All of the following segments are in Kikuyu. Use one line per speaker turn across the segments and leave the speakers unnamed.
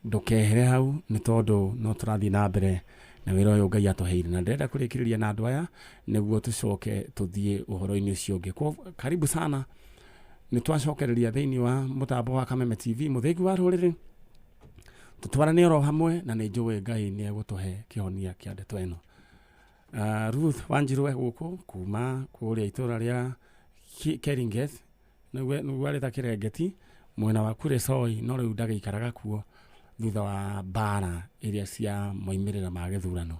Ndũkehere hau nĩ tondũ no tũrathiĩ na mbere na wĩra ũyũ Ngai atũheire, na ndĩrenda kũrĩkĩrĩria na andũ aya nĩguo tũcoke tũthiĩ ũhoro-inĩ ũcio ũngĩ. Karibu sana, nĩ twacokereria thĩinĩ wa mũtambo wa Kameme TV, mũthingi wa rũrĩrĩ, tũtwarane oro hamwe, na nĩ njũĩ Ngai nĩ egũtũhe kĩhonia kĩa ndeto ĩno. Ruth Wanjiru e gũkũ kuma kũrĩa itũra rĩa Keringet, nĩguo arĩta Kĩrengeti, mwena wa Kuresoi, no rĩu ndagĩikaraga kuo thutha wa mbara iria cia moimĩrĩra ma gĩthurano.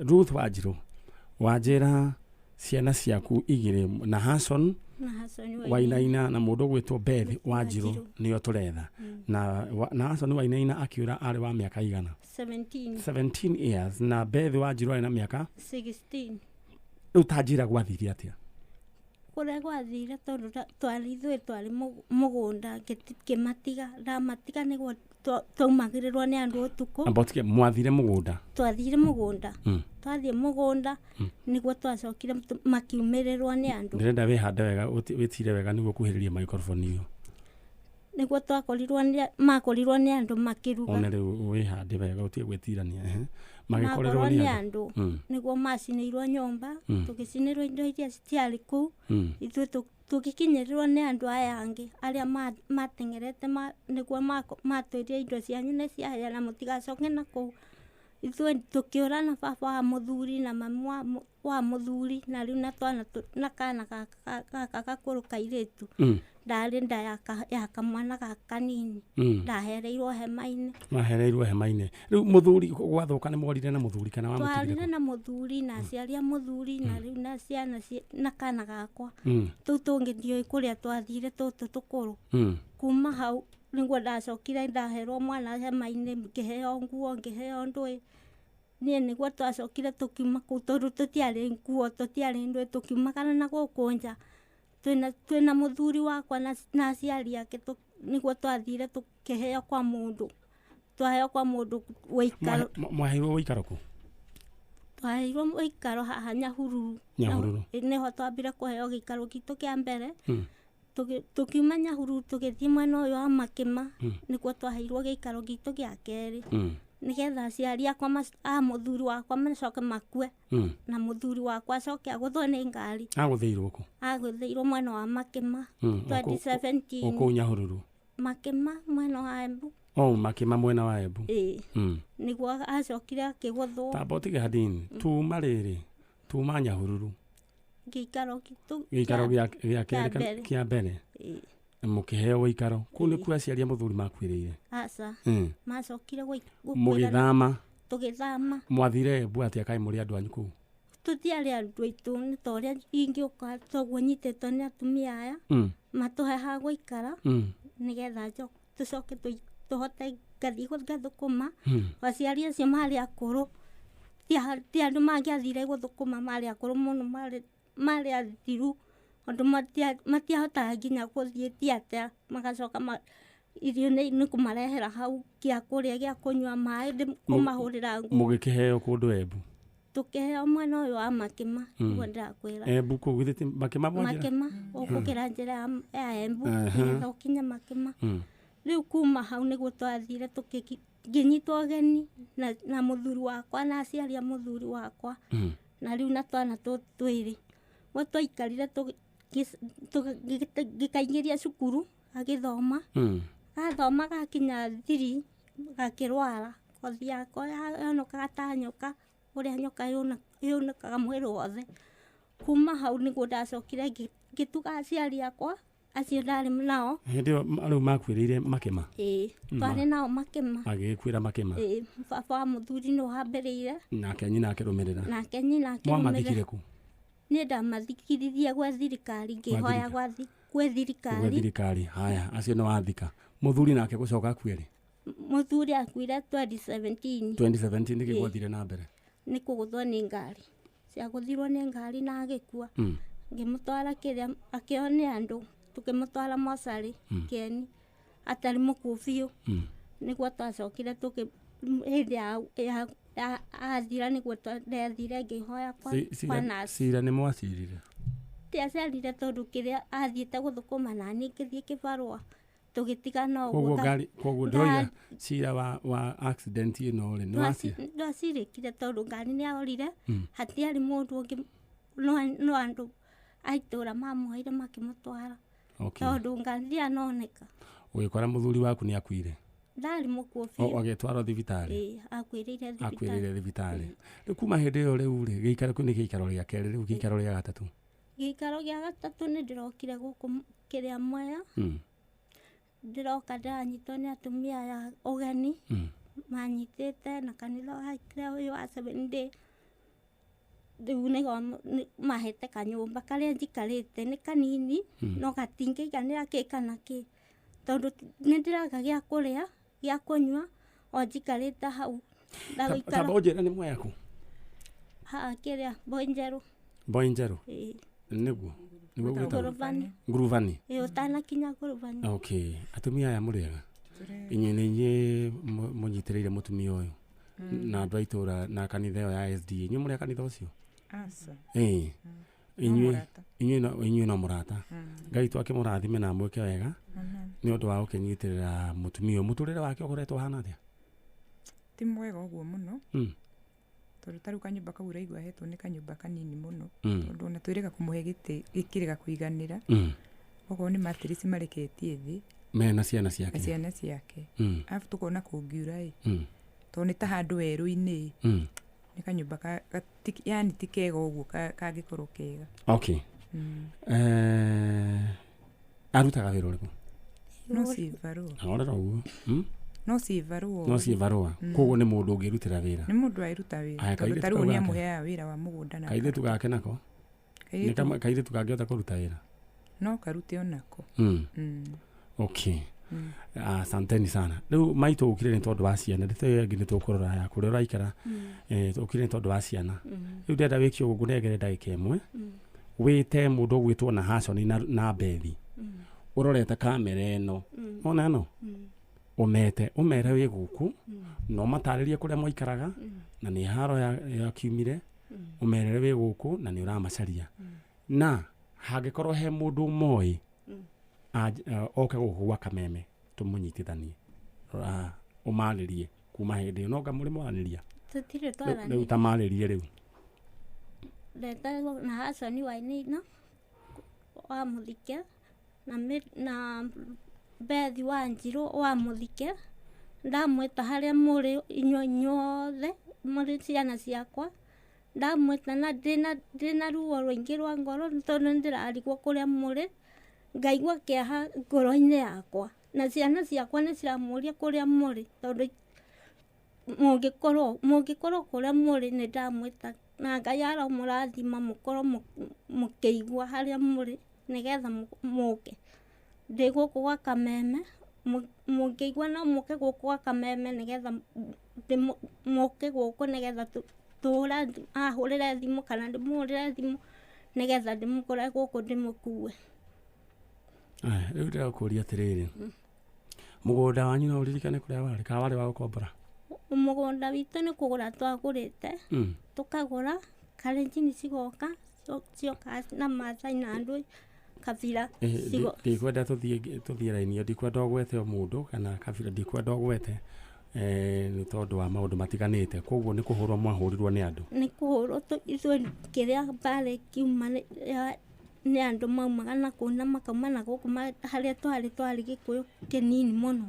Ruth Wanjiru, wanjĩra ciana ciaku igĩrĩ na Hason
na Hassan Wainaina
Wainaina na mũndũ ũgwĩtwo Beth Wanjiru
Wanjiru.
nĩo tũretha. Na Hason Wainaina akiũra arĩ wa mĩaka igana?
17.
17 years, na Beth Wanjiru arĩ na mĩaka
16.
Rĩu ta njĩra gwathire atĩa?
Kũrĩa gwathire, tondũ twarĩ ithuĩ twarĩ mũgũnda, ngĩmatiga, ndamatiga nĩguo twaumagĩrĩrwo nĩ andũ ũtukũ.
Amba ũtige, mwathire mũgũnda?
Twathire mũgũnda. Twathiĩ mũgũnda nĩguo twacokire makiumĩrĩrwo nĩ andũ.
Ndĩrenda wĩhande wega, wĩtire wega nĩguo kuhĩrĩria microphone ĩyo.
Nĩguo twakorirwo nĩ makorirwo nĩ andũ makĩruga.
One rĩu wĩhande wega, ũtige gwĩtirania, ehe. Magĩkorerwo
makorwo
nĩ
nĩ
andũ.
Andũ. Nĩguo macinĩirwo nyũmba, tũgĩcinĩrwo indo iria citiarĩ kũu. Ithuĩ tũgĩkinyĩrĩrwo nĩ andũ aya angĩ arĩa mateng'erete nĩguo matwĩrire indo cianyu nĩ ciahĩa na mũtigacoke na kũu. Ithuĩ tũkĩũra na baba wa mũthuri na mami wa mũthuri, na rĩu na twana na kana gaka gakũrũ kairĩtu. Ndarĩ nda ya kamwana gaka kanini. Ndahereirwo hema-inĩ.
Mahereirwo hema-inĩ. Rĩu mũthuri gwathũka nĩ mworire na mũthuri kana wamũtigire
twarire
kũ?
Na mũthuri na aciari a mũthuri, na rĩu na ciana na kana gakwa. Tũu tũngĩ ndiũĩ kũrĩa twathire, tũtũ tũkũrũ. Kuma hau nĩguo ndacokire ndaherwo mwana hema-inĩ, ngĩheo nguo, ngĩheo ndũĩ. Niĩ nĩguo twacokire tũkiuma kũu, tondũ tũtiarĩ nguo, tũtiarĩ ndũĩ, tũkiumagara na gũkũ nja twĩna mũthuri wakwa na aciari ake, nĩguo twathire tũkĩheo kwa mũndũ, twaheo kwa mũndũ wĩikaro.
Mwaheirwo wĩikaro kũ?
Twaheirwo wĩikaro haha Nyahururu.
Nyahururu.
Nĩho twambire kũheo gĩikaro gitũ kĩa mbere. Tũkiuma Nyahururu tũgĩthiĩ mwena ũyũ wa Makĩma, nĩkuo twaheirwo gĩikaro gitũ gĩa kerĩ, nĩgetha aciari akwa a mũthuri wakwa macoke makue, na mũthuri wakwa acoke agũthwo nĩ ngari.
Agũthĩirwo kũ?
Agũthĩirwo mwena wa Makĩma. 2017.
O kũu Nyahururu?
Makĩma, mwena wa Embu.
O Makĩma mwena wa Embu.
Ĩĩ. Nĩguo acokire akĩgũthwo.
Tamba ũtige hanini. Tuma rĩrĩ, tuma Nyahururu.
Gĩikaro gitũ
gĩikaro gĩa
kĩa
kerĩ
mbere.
Kĩa mbere.
Ĩĩ.
Mũkĩheo wĩikaro kũu nĩkuo aciari a mũthuri makuĩrĩire?
Aca. Macokire gũkuĩra.
Mũgĩthama?
Tũgĩthama.
Mwathire Embu atĩa kaĩ mũrĩ andũ anyu kũu?
Tũtiarĩ andũ aitũ, nĩ ta ũrĩa ingĩũka toguo nyitĩtwo nĩ atumia aya, matũhe ha gũikara, nĩgetha tũcoke tũhote ngathiĩ ngathũkũma. Aciari acio marĩ akũrũ, ti andũ mangĩathire gũthũkũma, marĩ akũrũ mũno, marĩ athiru ũndũ matiahotaga nginya gũthiĩ ti atĩa, magacoka irio nĩ kũmarehera hau, gĩa kũrĩa, gĩa kũnyua, maĩ, kũmahũrĩra nguo.
Mũgĩkĩheo kũndũ Embu?
Tũkĩheo mwena ũyũ wa Makĩma, nĩguo ndĩrakwĩra.
Embu kũu githĩ ti Makĩma mwanjĩra?
Makĩma, ũkũkĩra njĩra ya Embu nĩgetha ũkinye Makĩma. Rĩu kuma hau nĩguo twathire ngĩnyitwo ũgeni na mũthuri wakwa na aciari a mũthuri wakwa, na rĩu na twana tũtũ twĩrĩ. Guo twaikarire ngĩkaingĩria cukuru agĩthoma. Gathoma gakinya thiri gakĩrwara kothi yako yonokaga ta nyoka, ũrĩa nyoka yũnũkaga mwĩrĩ wothe. Kuma hau nĩguo ndacokire ngĩtuga aciari akwa acio ndarĩ nao.
Hĩndĩ ĩyo rĩu makuĩrĩire Makĩma?
Ĩĩ, twarĩ nao Makĩma.
Magĩgĩkuĩra Makĩma?
Ĩĩ, baba wa mũthuri nĩ wambĩrĩire.
Nake nyina akĩrũmĩrĩra?
Nake nyina akĩrũmĩrĩra.
Mwamathikire kũ?
Niĩ ndamathikithirie gwa thirikari, ngĩhoya gwĩ thirikari.
Gwĩ thirikari. Haya, acio nĩ wathika. Mũthuri nake gũcoka akue rĩ?
Mũthuri akuire 2017.
2017. Nĩkĩ gwathire na mbere?
Nĩ kũgũthwo nĩ ngari, ciagũthirwo nĩ ngari na agĩkua. Ngĩmũtwara kĩrĩa akĩo nĩ andũ, tũkĩmũtwara mocarĩ Kĩeni atarĩ mũkuũ biũ. Nĩguo twacokire tũkĩ hĩndĩ ya athira nĩguo ndethire ngĩhoya kwa nurse.
Cira nĩ mwacirire?
Ndiacerire tondũ kĩrĩa athiĩte gũthũkũma, na niĩ ngĩthiĩ kĩbarũa. Tũgĩtigana ũguo.
Koguo ngari, koguo ndĩroiga cira wa accident ĩno rĩ, nĩ
Ndwacirĩkire tondũ ngari nĩ yaorire. Hatiarĩ mũndũ ũngĩ, no andũ a itũũra mamuoire makĩmũtwara. Tondũ ngari ndĩanoneka.
Ũgĩkora mũthuri waku nĩ akuire?
Ndarĩ mũkuo biũ.
Agĩtwarwo thibitarĩ?
Ĩĩ, akuĩrĩire thibitarĩ.
Akuĩrĩire thibitarĩ. Rĩu kuma hĩndĩ ĩyo rĩu rĩ, gĩikaro kĩu nĩ gĩikaro gĩa kerĩ, rĩu gĩikaro gĩa gatatũ?
Gĩikaro gĩa gatatũ nĩ ndĩrokire gũkũ kĩrĩa Mwea. Ndĩroka ndĩranyitwo nĩ atumia aya ũgeni. Manyitĩte na kanitha wa kĩrĩa ũyũ wa Seven Day. Rĩu nĩgo mahete kanyũmba karĩa njikarĩte nĩ kanini, no gatingĩiganĩra kĩ kana kĩ. Tondũ nĩ ndĩraga gĩa kũrĩa, gĩa kũnyua, o njikarĩte hau.
Tamba ũnjĩre nĩ Mwea kũ?
Haha kĩrĩa, Mboi Njerũ.
Mboi Njerũ?
Ĩĩ.
Nĩguo? Nĩguo gwĩtagwo?
Ngurubani.
Ngurubani?
Ĩĩ, ũtanakinya Ngurubani.
Okay. Atumia aya mũrĩega? Inyuĩ nĩ inyuĩ mũnyitĩrĩire mũtumia ũyũ na andũ a itũũra na kanitha ĩyo ya SDA. Inyuĩ mũrĩ a kanitha ũcio?
Aca.
Ĩĩ. Inyuĩ no mũrata. Ngai twakĩmũrathime na amwĩke wega nĩ ũndũ wa gũkĩnyitĩrĩra mũtumia ũyũ. Mũtũrĩre wake ũkoretwo ũhana atĩa?
Ti mwega ũguo mũno. Tondũ ta rĩu kanyũmba kau ũraigua ahetwo nĩ kanyũmba kanini mũno. Tondũ ona twĩrĩga kũmũhe gĩtĩ gĩkĩrĩga kũiganĩra. Okorwo nĩ matirisi mareketie thĩ.
Mena ciana ciake.
Na ciana ciake. Arabu tũkona kũngiura ĩ. Tondũ nĩ ta handũ werũ-inĩ. Nĩ kanyũmba yani ti kega ũguo kangĩkorwo kega.
Okay. Arutaga wĩra ũrĩkũ?
No cibarũa.
Arorera ũguo.
No cibarũa.
No cibarũa. Koguo nĩ mũndũ ũngĩrutĩra wĩra.
Nĩ mũndũ aĩruta wĩra. Tondũ ta rĩu nĩ amũheaga wĩra wa mũgũnda na
kairĩtu gake nako? Nĩ kairĩtu kangĩhota kũruta wĩra?
No karute onako.
Okay. Asanteni sana. Rĩu maitũ ũkire nĩ tondũ wa ciana, ndeto ĩyo ĩngĩ nĩ tũkũrora ya kũrĩa ũraikara. Ũkire nĩ tondũ wa ciana. Rĩu ndĩrenda wĩke ũguo, ngũnengere ndagĩka ĩmwe. Wĩte mũndũ ũgwĩtwo na Haconi na Bethi. Ũrorete kamera ĩno. Wona ĩno? Ũmete, ũmere wĩ gũkũ, na ũmatarĩrie kũrĩa mwaikaraga, na nĩ haro yakiumire, ũmerere wĩ gũkũ na nĩ ũramacaria. Na hangĩkorwo he mũndũ ũmoĩ, oke gũkũ gwa Kameme tũmũnyitithanie, ũmarĩrie kuma hĩndĩ ĩyo. No anga mũrĩ mwaranĩria?
Tũtirĩ twaranĩria.
Rĩu ta marĩrie rĩu.
Ndetagwo na Haconi Wainaina wa Mũthike na Bethi wa Njirũ wa Mũthike. Ndamwĩta harĩa mũrĩ inyuĩ inyuothe mũrĩ ciana ciakwa. Ndamwĩta na ndĩna ruo rũingĩ rwa ngoro tondũ nĩndĩrarigwo kũrĩa mũrĩ. Ngaigua kĩeha ngoro-inĩ yakwa na ciana ciakwa nĩ ciramũria kũrĩa mũrĩ tondũ mũngĩkorwo kũrĩa mũrĩ nĩ ndamwĩta na Ngai aromũrathima mũkorwo mũkĩigua harĩa mũrĩ nĩgetha mũke. Ndĩ gũkũ gwa Kameme, mũngĩigua no mũke gũkũ gwa Kameme nĩgetha mũke gũkũ nĩgetha ahũrĩre thimũ kana ndĩmũhũrĩre thimũ nĩgetha ndĩmũkore gũkũ ndĩmũkue.
Rĩu ndĩrakũria atĩrĩrĩ, mũgũnda wanyu no ũririkane kũrĩa warĩ kana warĩ wa gũkombora?
Mũgũnda witũ nĩ kũgũra twagũrĩte, tũkagũra karenjini cigoka cioka na Maathai na andũ kabira.
Ndikwenda tũthiĩ raini ĩyo, ndikwenda ũgwete o mũndũ kana kabira, ndikwenda ũgwete nĩ tondũ wa maũndũ matiganĩte. Koguo nĩ kũhũrwo mwahũrirwo nĩ andũ?
Nĩ kũhũrwo ithuĩ kĩrĩa mbarĩ kiuma nĩ andũ maumaga na kũu na makauma na gũkũ harĩa twarĩ Gĩkũyũ kĩnini mũno,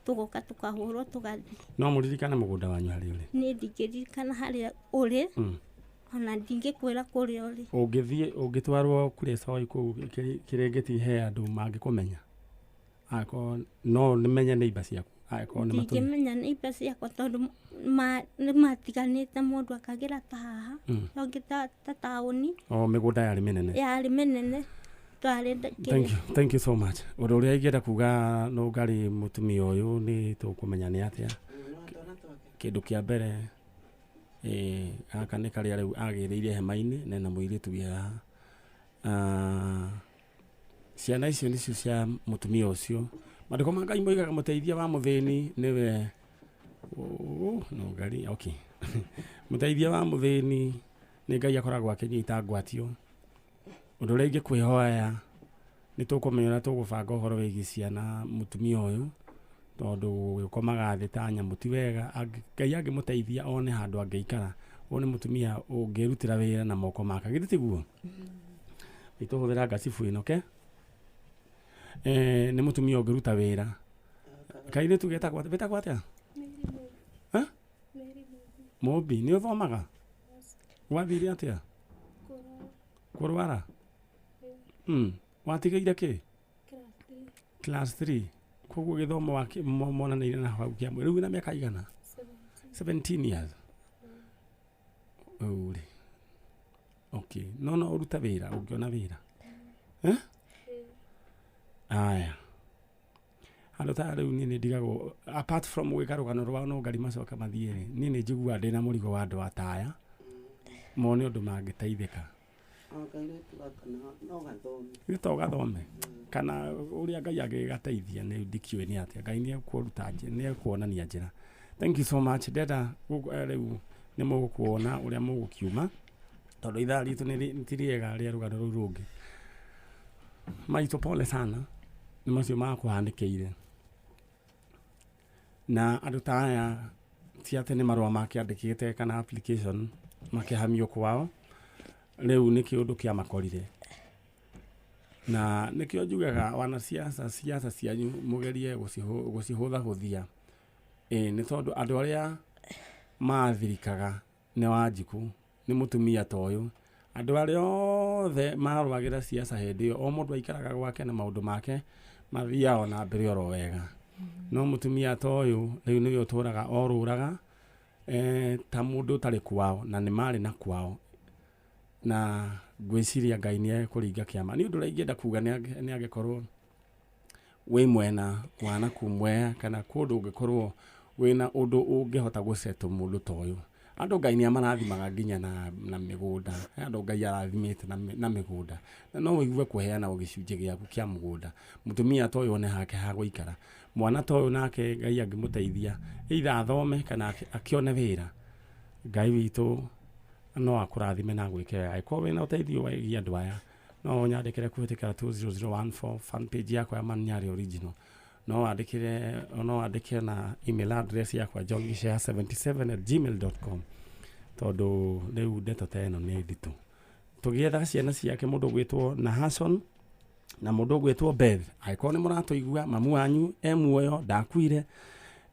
tũgoka tũkahũrwo tũgathiĩ.
No mũririkane mũgũnda wanyu harĩa ũrĩ?
Niĩ ndingĩririkana harĩa ũrĩ, ona ndingĩkwĩra kũrĩa ũrĩ.
Ũngĩthiĩ ũngĩtwarwo kũrĩa Soy kũu Kĩrĩngĩti he andũ mangĩkũmenya? Angĩkorwo no nĩmenye nĩ imba ciaku, angĩkorwo nĩ matũmĩ.
Ndingĩmenya nĩ imba ciakwa tondũ nĩ matiganĩte, mũndũ akagĩra ta haha, ũngĩ ta taũni.
O mĩgũnda yarĩ mĩnene?
Yarĩ mĩnene.
Thank you so much. Ũndũ ũrĩa ingĩenda kuga no ngarĩ mũtumia ũyũ nĩ tũkũmenya nĩ atĩa. Kĩndũ kĩa mbere, gaka nĩ karĩa rĩu agĩrĩire hema-inĩ na ena mũirĩtu wĩ haha. Ciana icio nĩcio cia mũtumia ũcio. Maandĩko ma Ngai moigaga mũteithia wa mũthĩni nĩwe no ngarĩ, okay. Mũteithia wa mũthĩni nĩ Ngai akoragwo akĩnyita ngwatio. Ũndũ ũrĩa ingĩkwĩhoya Nĩ tũkũmenya ũrĩa tũgũbanga ũhoro wĩgiĩ ciana mũtumia ũyũ, tondũ gũkomaga thĩ ta nyamũ ti wega. Ngai angĩmũteithia one handũ angĩikara, ũyũ nĩ mũtumia ũngĩrutĩra wĩra na moko make, githĩ tiguo? Nĩtũhũthĩra ngacibu ĩno ke nĩ mũtumia ũngĩruta wĩra. Kairĩtu getagwo wĩtagwo atĩa? Eh? Mũmbi. Nĩ ũthomaga? Wathire atĩa? Kũrwara. Watigĩire kĩ? Class 3. Koguo gĩthomo monanĩire na hau kĩa rĩu wĩna mĩaka igana? 17 years. Rĩu rĩ, okay, no ũrute wĩra ũngĩona wĩra, eh? Aya, andũ ta rĩu niĩ nĩ ndigagwo, apart from gwĩka rũgano rwao no ngari macoka mathiĩ rĩ, niĩ nĩ njiguaga ndĩna mũrigo wa andũ ataya mone ũndũ mangĩteithĩka.
O kairĩtu gaka no gathome.
Githĩ to gathome kana ũrĩa Ngai angĩgateithia nĩ ndikĩũĩ nĩ atĩa. Ngai nĩ ekũruta njĩra, nĩ ekuonania njĩra. Thank you so much. Ndenda rĩu nĩ mũgũkuona ũrĩa mũgũkiuma, tondũ ithaa ritũ nĩ ti rĩega rĩa rũgano rũu rũngĩ. Maitũ, pole sana nĩ macio makũhanĩkĩire. Na andũ ta aya ti atĩ nĩ marũa makĩandĩkĩte kana application makĩhamio kwao, rĩu nĩ kĩũndũ kĩamakorire. Na nĩkĩo njugaga wanasiasa, siasa cianyu mũgerie gũcihũthahũthia, ĩ nĩ tondũ andũ arĩa mathirikaga nĩ Wanjikũ, nĩ mũtumia ta ũyũ. Andũ arĩa othe marũagĩra siasa hĩndĩ ĩyo, o mũndũ aikaraga gwake na maũndũ make mathiaga ona mbere oro wega. No mũtumia ta ũyũ rĩu nĩwe ũtũraga orũraga ta mũndũ ũtarĩ kwao, na nĩ marĩ na kwao. Na ngwĩciria Ngai nĩ ekũringa kĩama. Nĩ ũndũ ũrĩa ingĩenda kuga nĩ angĩkorwo wĩ mwena wa naku Mwea kana kũndũ ũngĩkorwo wĩna ũndũ ũngĩhota gũsettle mũndũ ta ũyũ. Andũ Ngai nĩ amarathimaga nginya na mĩgũnda. He andũ Ngai arathimĩte na mĩgũnda. Na no ũigue kũheana o gĩcunjĩ gĩaku kĩa mũgũnda. Mũtumia ta ũyũ one hake ha gũikara. Mwana ta ũyũ nake Ngai angĩmũteithia, either athome kana akĩone wĩra. Ngai witũ no akũrathime na agwĩke wega. Angĩkorwo wĩna ũteithio wĩgiĩ andũ aya, no ũnyandĩkĩre kũhĩtũkĩra 20014 fan page yakwa ya Manyari Original. No wandĩkĩre, no wandĩke na email address yakwa johngichea77@gmail.com, tondũ rĩu ndeto ta ĩno nĩ nditũ. Tũgĩetha ciana ciake, mũndũ ũgwĩtwo Nahason na mũndũ ũgwĩtwo Beth, angĩkorwo nĩ mũratũigua, mamu wanyu e muoyo, ndakuire,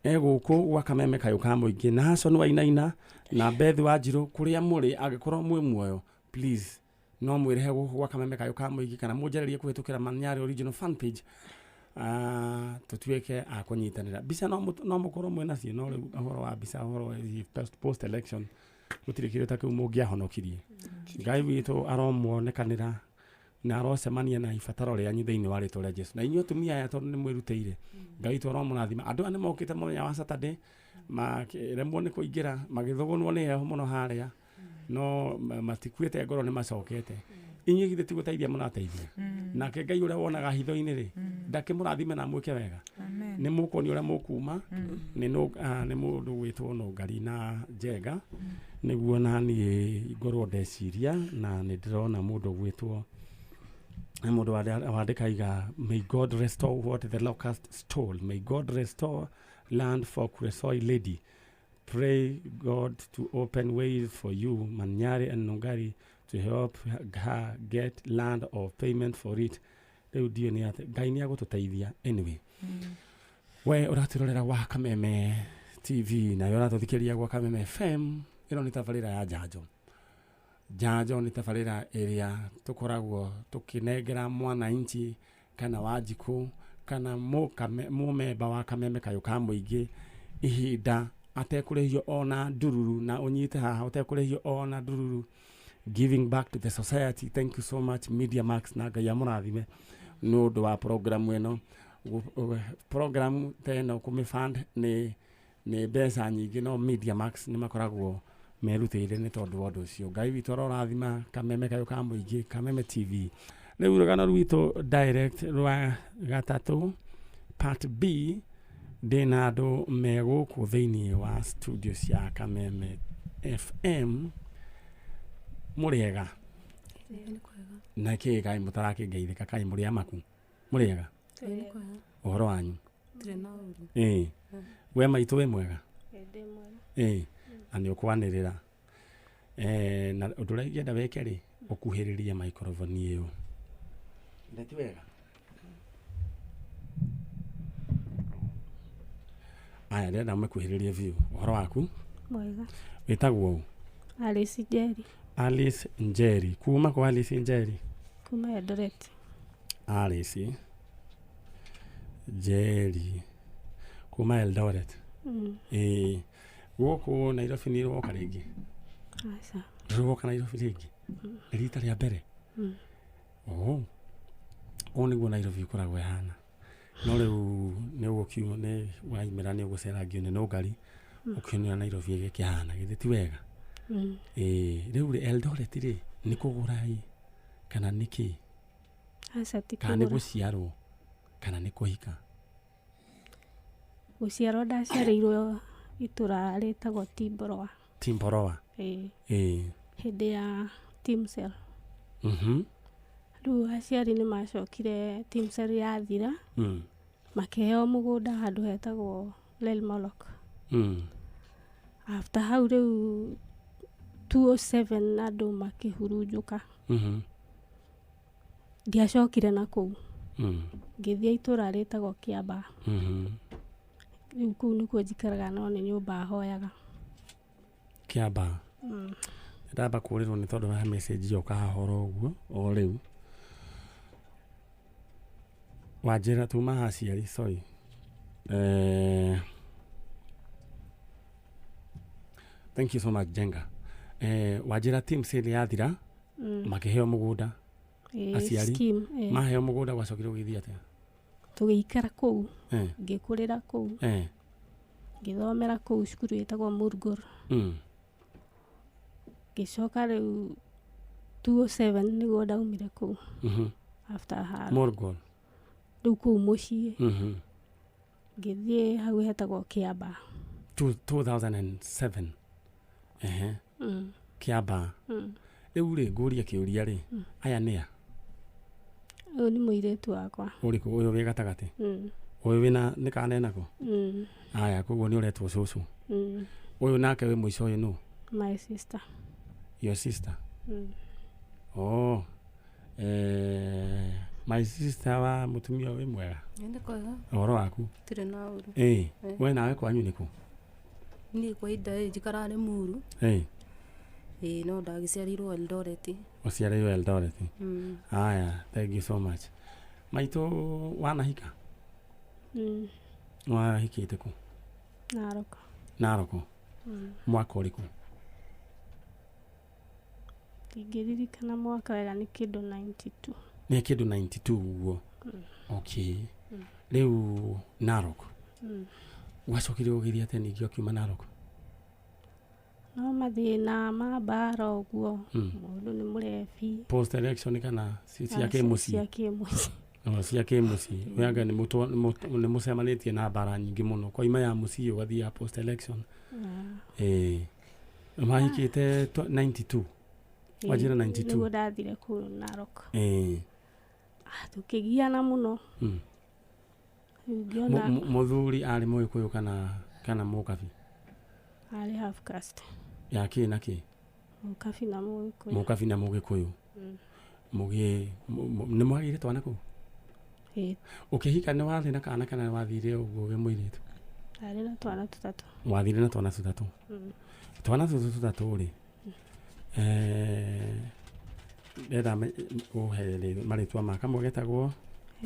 e gũkũ gwa Kameme Kayũ ka Mũingĩ. Nahason Wainaina na Beth Wanjirũ, kũrĩa mũrĩ, angĩkorwo mwĩ muoyo, please no mwĩrehe gũkũ gwa Kameme Kayũ ka Mũingĩ kana mũnjarĩrie kũhĩtũkĩra Manyari Original fan page, tũtuĩke a kũnyitanĩra. Mbica no mũkorwo mwĩ nacio, no rĩu ũhoro wa mbica, ũhoro wa post election, gũtirĩ kĩndũ ta kĩu mũngĩahonokirie. Ngai witũ aromuonekanĩra na arocemania na ibataro rĩanyu thĩinĩ wa rĩtwa rĩa Jesu. Na inyuĩ atumia aya, tondũ nĩ mwĩrutĩire, Ngai witũ aromũrathima. Andũ aya nĩ mokĩte mũthenya wa Saturday, makĩremwo nĩ kũingĩra, magĩthũgũnwo nĩ heho mũno harĩa, no matikuĩte ngoro, nĩ macokete. Inyuĩ githĩ ti gũteithia mũrateithia? Nake Ngai ũrĩa wonaga hitho-inĩ rĩ, ndakĩmũrathime na mwĩke wega.
Amen.
Nĩ mũkuonio ũrĩa mũkuma. Nĩ mũndũ gwĩtwo Nũngari na Njenga, nĩguo na niĩ ngorwo ndeciria, na nĩ ndĩrona mũndũ gwĩtwo nĩ mũndũ wandĩka iga, "May God restore what the locust stole. May God restore land for Kuresoi lady. Pray God to open ways for you, Manyari and Nungari, to help her get land or payment for it." Rĩu ndiũĩ nĩ atĩ Ngai nĩ agũtũteithia. Anyway, we ũratwĩrorera wa Kameme TV nayo ũratũthikĩrĩria gwa Kameme FM, ĩno nĩ tabarĩra ya Njanjo. Njanjo nĩ tabarĩra ĩrĩa tũkoragwo tũkĩnengera mwananchi kana Wanjikũ kana mũmemba wa Kameme Kayũ ka Mũingĩ ihinda atekũrĩhio ona ndururu, na ũnyite haha, ũtekũrĩhio ona ndururu, giving back to the society. Thank you so much, Media Max, na Ngai amũrathime nĩ ũndũ wa programu ĩno. Programu ta ĩno kũmĩfund nĩ mbeca nyingĩ, no Media Max nĩ makoragwo merutĩire nĩ tondũ wa ũndũ ũcio. Ngai witũ arorathima Kameme Kayũ ka Mũingĩ, Kameme TV. Rĩu rũgano rwitũ direct rwa gatatũ, part B, ndĩna andũ me gũkũ thĩinĩ wa studio cia Kameme FM. Mũrĩega? Na kĩ kaĩ mũtarakĩngeithĩka kaĩ mũrĩ amaku mũrĩega ũhoro wanyu ĩĩ we maitũ wĩ mwega ĩĩ na nĩ ũkwanĩrĩra na ũndũ ũrĩa ingĩenda wĩke rĩ ũkuhĩrĩrie microphone ĩyo nĩ ti wega aya ndĩrenda ũmĩkuhĩrĩrie biũ ũhoro waku
mwega
wĩtagwo ũ
Alice Njeri
Alice Njeri kuma kwa Alice Njeri
kuma Eldoret
Alice Njeri kuma Eldoret ĩĩ gũkũ Nairobi nĩ woka rĩngĩ
aca
ndũrĩ woka Nairobi rĩngĩ nĩ rita rĩa mbere oh ũũ nĩguo Nairobi ĩkoragwo ĩhana no rĩu nĩ ũgũkiuma nĩ waimĩra nĩ ũgũcerangio nĩ nũngari ũkĩonera Nairobi ĩgĩkĩhana githĩ ti wega ĩĩ rĩu rĩ Eldoret rĩ nĩ kũgũra ĩ kana nĩ kĩ
aca ti
kana nĩ
kũgũra
gũciarwo kana nĩ kũhika
gũciarwo ndaciarĩirwo itũra rĩtagwo Timboroa
Timboroa
ĩĩ
ĩĩ
hĩndĩ ya Timcell rĩu aciari nĩ macokire Timcell yathira makĩheo mũgũnda handũ hetagwo Lelmolok after hau rĩu 207 andũ makĩhurunjũka ndiacokire na kũu ngĩthiĩ itũra rĩtagwo Kĩambaa rĩu kũu nĩkuo njikaraga no nĩ nyũmba hoyaga
Kĩambaa ndamba kũrĩrwo nĩ tondũ wa message yoka haha oro ũguo o rĩu wanjĩra tuma haha aciari sorry thank you so much Jenga wanjĩra team sale yathira makĩheo mũgũnda aciari
scheme
maheo mũgũnda gwacokire gũgĩthiĩ atĩa
tũgĩikara kũu ngĩkũrĩra kũu ngĩthomera kũu cukuru ĩtagwo Murgor ngĩcoka rĩu 207 nĩguo ndaumire kũu after haro
Murgor
rĩu kũu mũciĩ ngĩthiĩ hau hetagwo Kĩambaa
2007 Kĩambaa rĩu rĩ ngũrie kĩũria rĩ aya nĩa
ũyũ nĩ mũirĩtu wakwa
ũrĩkũ ũyũ wĩ gatagatĩ ũyũ wĩna nĩ kana enako aya koguo nĩ ũretwo cũcũ ũyũ nake wĩ mũico ũyũ nũ
my sister
your sister oh my sister wa mũtumia wĩ mwega
Nĩ kwega
ũhoro waku
tirĩ na ũru
ĩĩ we nawe kwanyu nĩkũ
niĩ kwa ihinda rĩrĩ njikaraga Limuru
ĩĩ
ĩĩ no ndagĩciarĩirwo Eldoret
ũciarĩirwo Eldoret aya thank you so much maitũ wanahika wahikĩte kũ
Narok
Narok mwaka ũrĩkũ
ndingĩririkana mwaka wega nĩ kĩndũ 92
nĩ kĩndũ 92 ũguo okay rĩu Narok gwacokire gũgĩthiĩ atĩa ningĩ ũkiuma Narok
no mathĩna ma mbara ũguo mũndũ nĩ mũrebi
post election kana cia kĩmũciĩ
cia kĩmũciĩ
cia kĩmũciĩ ũyanga nĩ mũcemanĩtie na mbara nyingĩ mũno kwaima ya mũciĩ ũgathiĩ ya post election ĩĩ mahikĩte 92 wanjĩra 92
nĩguo ndathire kũu Narok
ĩĩ
tũkĩgiana mũno rĩu ngĩona
mũthuri arĩ mũgĩkũyũ kana mũkabi
arĩ half caste
ya kĩ na kĩ
mũkabi na mũgĩkũyũ
mũkabi na mũgĩkũyũ nĩ mwagĩire twana kũu
ĩĩ
ũkĩhika nĩ warĩ na kana kana wathire ũguo wĩ mũirĩtu
ndarĩ na twana tũtatũ
wathire na twana tũtatũ twana tũtũ tũtatũ rĩ ndĩrenda ũhe marĩtwa ma kamwe getagwo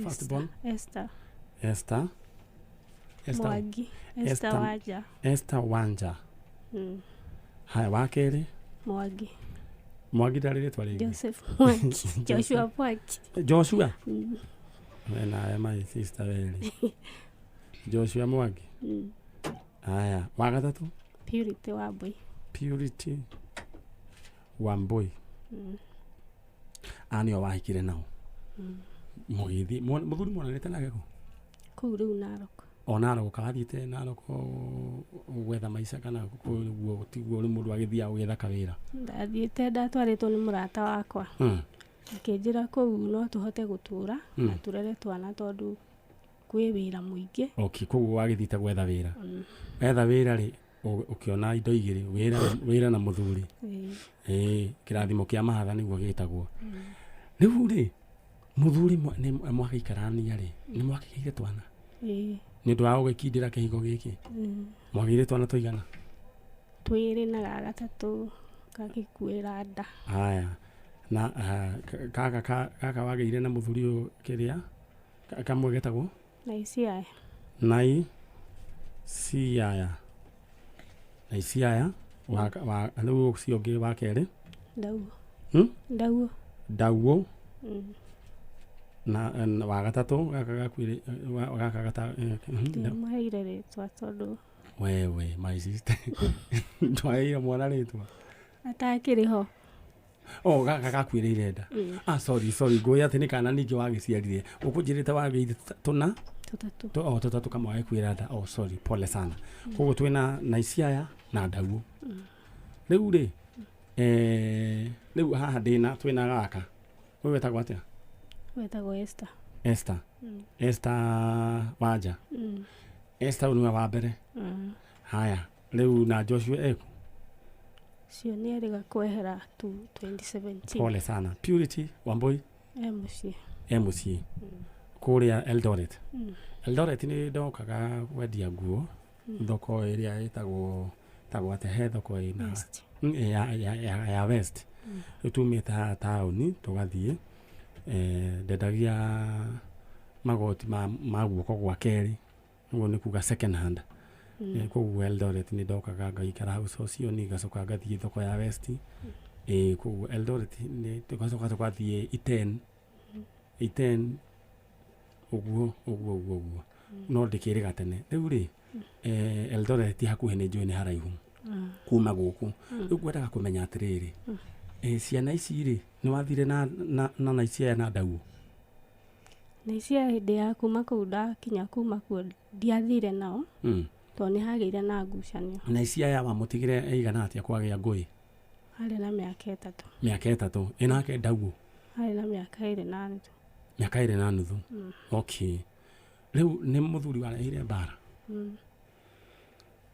first born
Esther
Esther Esther
Mwangi Esther Wanja
Esther Wanja haya wa kerĩ
Mwangi
Mwangi ndarĩ rĩtwa rĩngĩ
Joseph Mwangi Joshua Mwangi
Joshua we nawe my sister werĩ Joshua Mwangi aya wa gatatũ
Purity Wambui
Purity Wambui aya nĩo wahikire nao mũgĩthiĩ mũthuri monanĩte nake kũ
kũu rĩu Narok
o Narok wathiĩte Narok gwetha maica kana kũguo tiguo rĩ mũndũ agĩthiaga gũgĩetha kawĩra
ndathiĩte ndatwarĩtwo nĩ mũrata wakwa Akĩnjĩra kũu no tũhote gũtũra na tũrere twana tondũ kwĩ wĩra mũingĩ.
Okay, koguo wagĩthiĩte gwetha wĩra. Wetha wĩra rĩ, ũkĩona indo igĩrĩ, wĩra na mũthuri. Kĩrathimo kĩa mahatha nĩguo gĩtagwo. Rĩu rĩ, mũthuri nĩ mwagĩikarania rĩ, nĩ mwakĩgĩire twana? Nĩ ũndũ wa gũgĩkindĩra kĩhiko gĩkĩ? Mwagĩire twana tũigana?
Twĩrĩ na gagatatũ gagĩkuĩra nda.
Haya. Na kaka wagĩire na mũthuri ũyũ kĩrĩa kamwe getagwo?
Naiciaya.
Naiciaya. Naiciaya wa rĩu ũcio ũngĩ wa kerĩ?
Ndauo. Ndauo.
Ndauo. Na wa gatatũ gaka gakuire gaka gata
ndiamũheire rĩtwa tondũ
wewe my sister ndwaheire mwana rĩtwa
atakĩrĩ ho.
Oh, gaka gakuĩrĩire nda. Ah, sorry ngũĩ atĩ nĩ kana ningĩ wagĩciarire. Ũkũnjĩrĩte wagĩire tũna?
Tũtatũ.
Tũtatũ kamwe gagĩkuĩra nda. Oh, sorry, pole sana. Koguo twĩna Naiciaya na Ndauo. Rĩu rĩ, rĩu haha ndĩna twĩna gaka. Ũyũ wetagwo atĩa?
Wetagwo Esther.
Esther. Esther Wanja. Esther ũyũ nĩwe wa mbere. Haya, rĩu na Joshua eku?
Cio nĩ erĩga kwehera tu 2017.
Pole sana. Purity Wambui?
E mũciĩ.
E mũciĩ. Kũrĩa Eldoret. Eldoret nĩ ndokaga kwendia nguo thoko ĩrĩa ĩtagwo atĩa, he thoko ĩna ya West. Rĩu tumĩte haha taũni tũgathiĩ, ndendagia magoti ma guoko gwa kerĩ, ũguo nĩ kuga second hand. Koguo Eldoret nĩ ndokaga ngaikara hau ũcio nĩ ngacoka ngathiĩ thoko ya West. Koguo Eldoret nĩ tũgacoka tũgathiĩ Iten ũguo no ndĩkĩrĩga tene. Rĩu rĩ, Eldoret ti hakuhĩ, nĩ njũĩ nĩ haraihu kuma gũkũ. Rĩu ngwendaga kũmenya atĩrĩrĩ, ciana ici rĩ, nĩ wathire na Naiciaya na Ndauo?
Naiciaya hĩndĩ ya kuma kũu ndakinya kuma kuo ndiathire nao. Tondũ nĩ hagĩire na ngucanio.
Naiciaya wamũtigire ĩigana atĩa kwagĩa ngũĩ?
Harĩ na mĩaka 3.
Mĩaka 3. Ĩnake Ndauo?
Harĩ na mĩaka 2 na nuthu.
Mĩaka 2 na nuthu. Okay. Rĩu nĩ mũthuri wareheire mbara?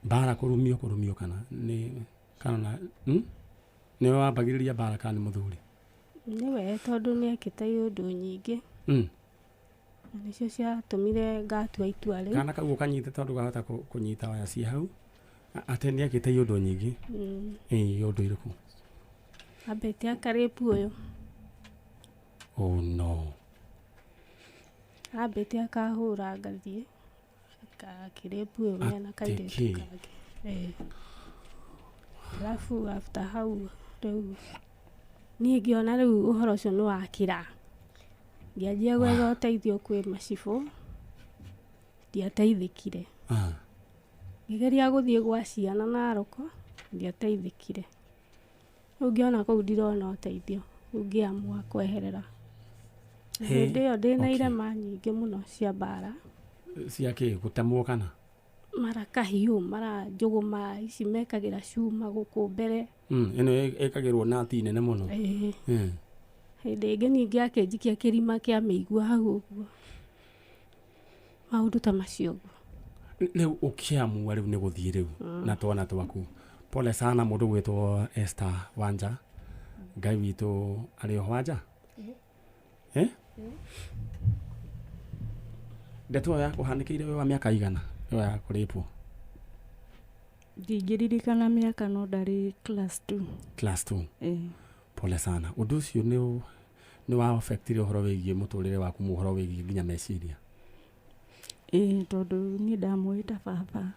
Mbara kũrumio kana nĩ kana nĩwe wambagĩrĩria mbara kana nĩ mũthuri?
Nĩwe, tondũ nĩekĩte iũndũ nyingĩ. Na nĩcio ciatũmire ngatua itua rĩu.
Kana kau ũkanyite tondũ gahota kũnyita waya ciĩ hau. Atĩ nĩekĩte iũndũ nyingĩ. Iũndũ irĩkũ?
Ambĩte akarĩpu ũyũ.
Oh no.
Ambĩte akahũra ngathiĩ akĩrĩpu ũyũ mena kairĩtu kangĩ. Alafu after hau rĩu niĩ ngĩona rĩu ũhoro ũcio nĩ wakĩra. Ngĩanjia gwetha ũteithio kwĩ macibũ, ndiateithĩkire. Ngĩgeria gũthiĩ gwa ciana Narok, ndiateithĩkire. Rĩu ngĩona kũu ndirona ũteithio, rĩu ngĩamua kweherera. Hĩndĩ ĩyo ndĩna irema nyingĩ mũno cia mbara.
Cia kĩ? Gũtemwo kana?
Mara kahiũ, mara njũgũma ici mekagĩra cuma gũkũ mbere.
Ĩno ĩkagĩrwo nati nene mũno.
Hĩndĩ ĩngĩ ningĩ akĩnjikia kĩrima kĩa mĩigua hau ũguo. Maũndũ ta macio ũguo.
Rĩu ũkĩamua rĩu nĩ gũthiĩ rĩu na twana twaku. Pole sana mũndũ gwĩtwo Esther Wanja. Ngai witũ arĩ o Wanja? Ndeto ĩyo yakũhanĩkĩire wĩ wa mĩaka igana ĩyo ya kũrĩpwo?
Ndingĩririkana mĩaka no ndarĩ class 2.
Class 2. Pole sana. Ũndũ ũcio nĩ wa affectire ũhoro wĩgiĩ mũtũrĩre waku, ũhoro wĩgiĩ nginya meciria?
Tondũ niĩ ndamũĩ ta baba.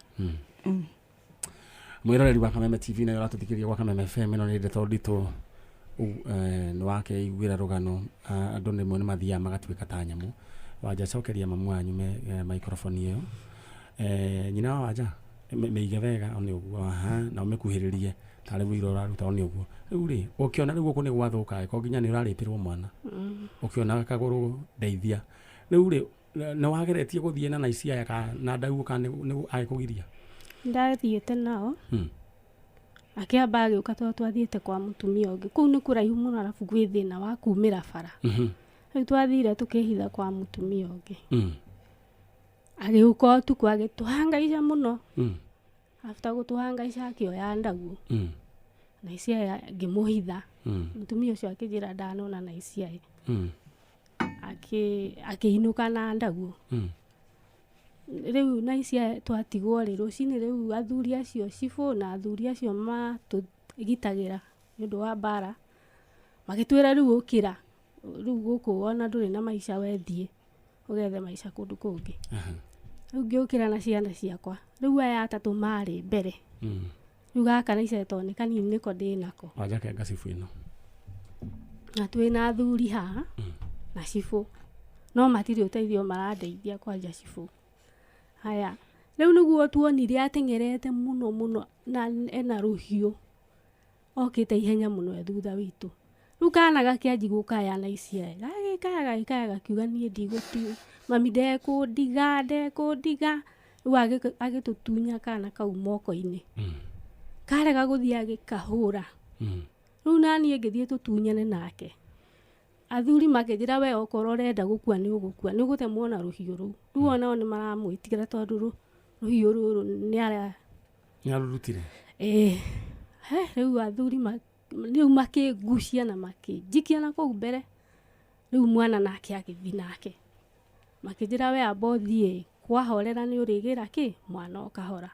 Mwĩroreri wa Kameme TV nayo ũratũthikĩrĩria gwa Kameme FM, ĩno nĩ ndeto nditũ. Nĩ wakeiguĩra rũgano. Andũ rĩmwe nĩ mathiaga magatuĩka ta nyamũ. Wanja cokeria mamu wanyu microphone ĩyo. Nyina wa Wanja mĩige wega nĩ ũguo, na ũmĩkuhĩrĩrie tarĩ wĩira ũraruta nĩ ũguo. Rĩu rĩ, ũkĩona rĩu gũkũ nĩ gwathũka, ko nginya nĩ ũrarĩpĩrwo mwana. Ũkĩona kagũrũ ndeithia. Rĩu rĩ, nĩ wageretie gũthiĩ na Naiciaya na Ndauo kana nĩ agĩkũgiria?
Ndathiĩte nao. Akĩamba agĩũka tondũ twathiĩte kwa mũtumia ũngĩ. Kũu nĩ kũraihu mũno arabu gwĩ thĩna wa kumĩra bara. Rĩu twathire tũkĩhitha kwa mũtumia ũngĩ. Agĩũka ũtukũ agĩtũhangaica mũno. After gũtũhangaica akĩoya ndaguo. Na Iciaĩ ngĩmũhitha. Mũtumia ũcio akĩnjĩra ndanona na Iciaĩ. Akĩinũka na ndaguo. Rĩu na Iciaĩ twatigwo rĩ, rũcinĩ rĩu athuri acio cibũ na athuri acio matũgitagĩra nĩ ũndũ wa mbara, magĩtwĩra rĩu ũkĩra, rĩu gũkũ ona ndũrĩ na maica wethiĩ ũgethe maica kũndũ kũngĩ. Rĩu ngĩũkĩra na ciana ciakwa, rĩu aya atatũ marĩ mbere. Rĩu gaka na Iciaĩ tondũ nĩ kanini nĩko ndĩ nako.
Wanja kenga cibũ ĩno.
Na twĩna athuri haha na cibũ, no matirĩ ũteithio marandeithia kwanja cibũ. Haya, rĩu nĩguo tuonire ateng'erete mũno mũno na ena rũhiũ okĩte ihenya mũno e thutha witũ. Rĩu kana gakĩanji gũkaya na Iciaĩ, gagĩkaya gagĩkaya gakiuga niĩ ndigũtiga, mami ndekũndiga ndekũndiga. Rĩu agĩtũtunya kana kau moko-inĩ. Karega gũthiĩ agĩkahũra. Rĩu naniĩ ngĩthiĩ tũtunyane nake. Athuri makĩnjĩra we okorwo ũrenda gũkua nĩ ũgũkua, nĩ ũgũtemwo na rũhiũ rũu. Rĩu onao nĩ maramwĩtigĩra tondũ rũhiũ rũrũ nĩ ara
Nĩ arũrutire?
Ĩĩ. Rĩu athuri rĩu makĩngucia na makĩnjikia na kũu mbere. Rĩu mwana nake agĩthiĩ nake. Makĩnjĩra we amba ũthiĩ, kwahorera nĩ ũrĩgĩra kĩ mwana o kahora.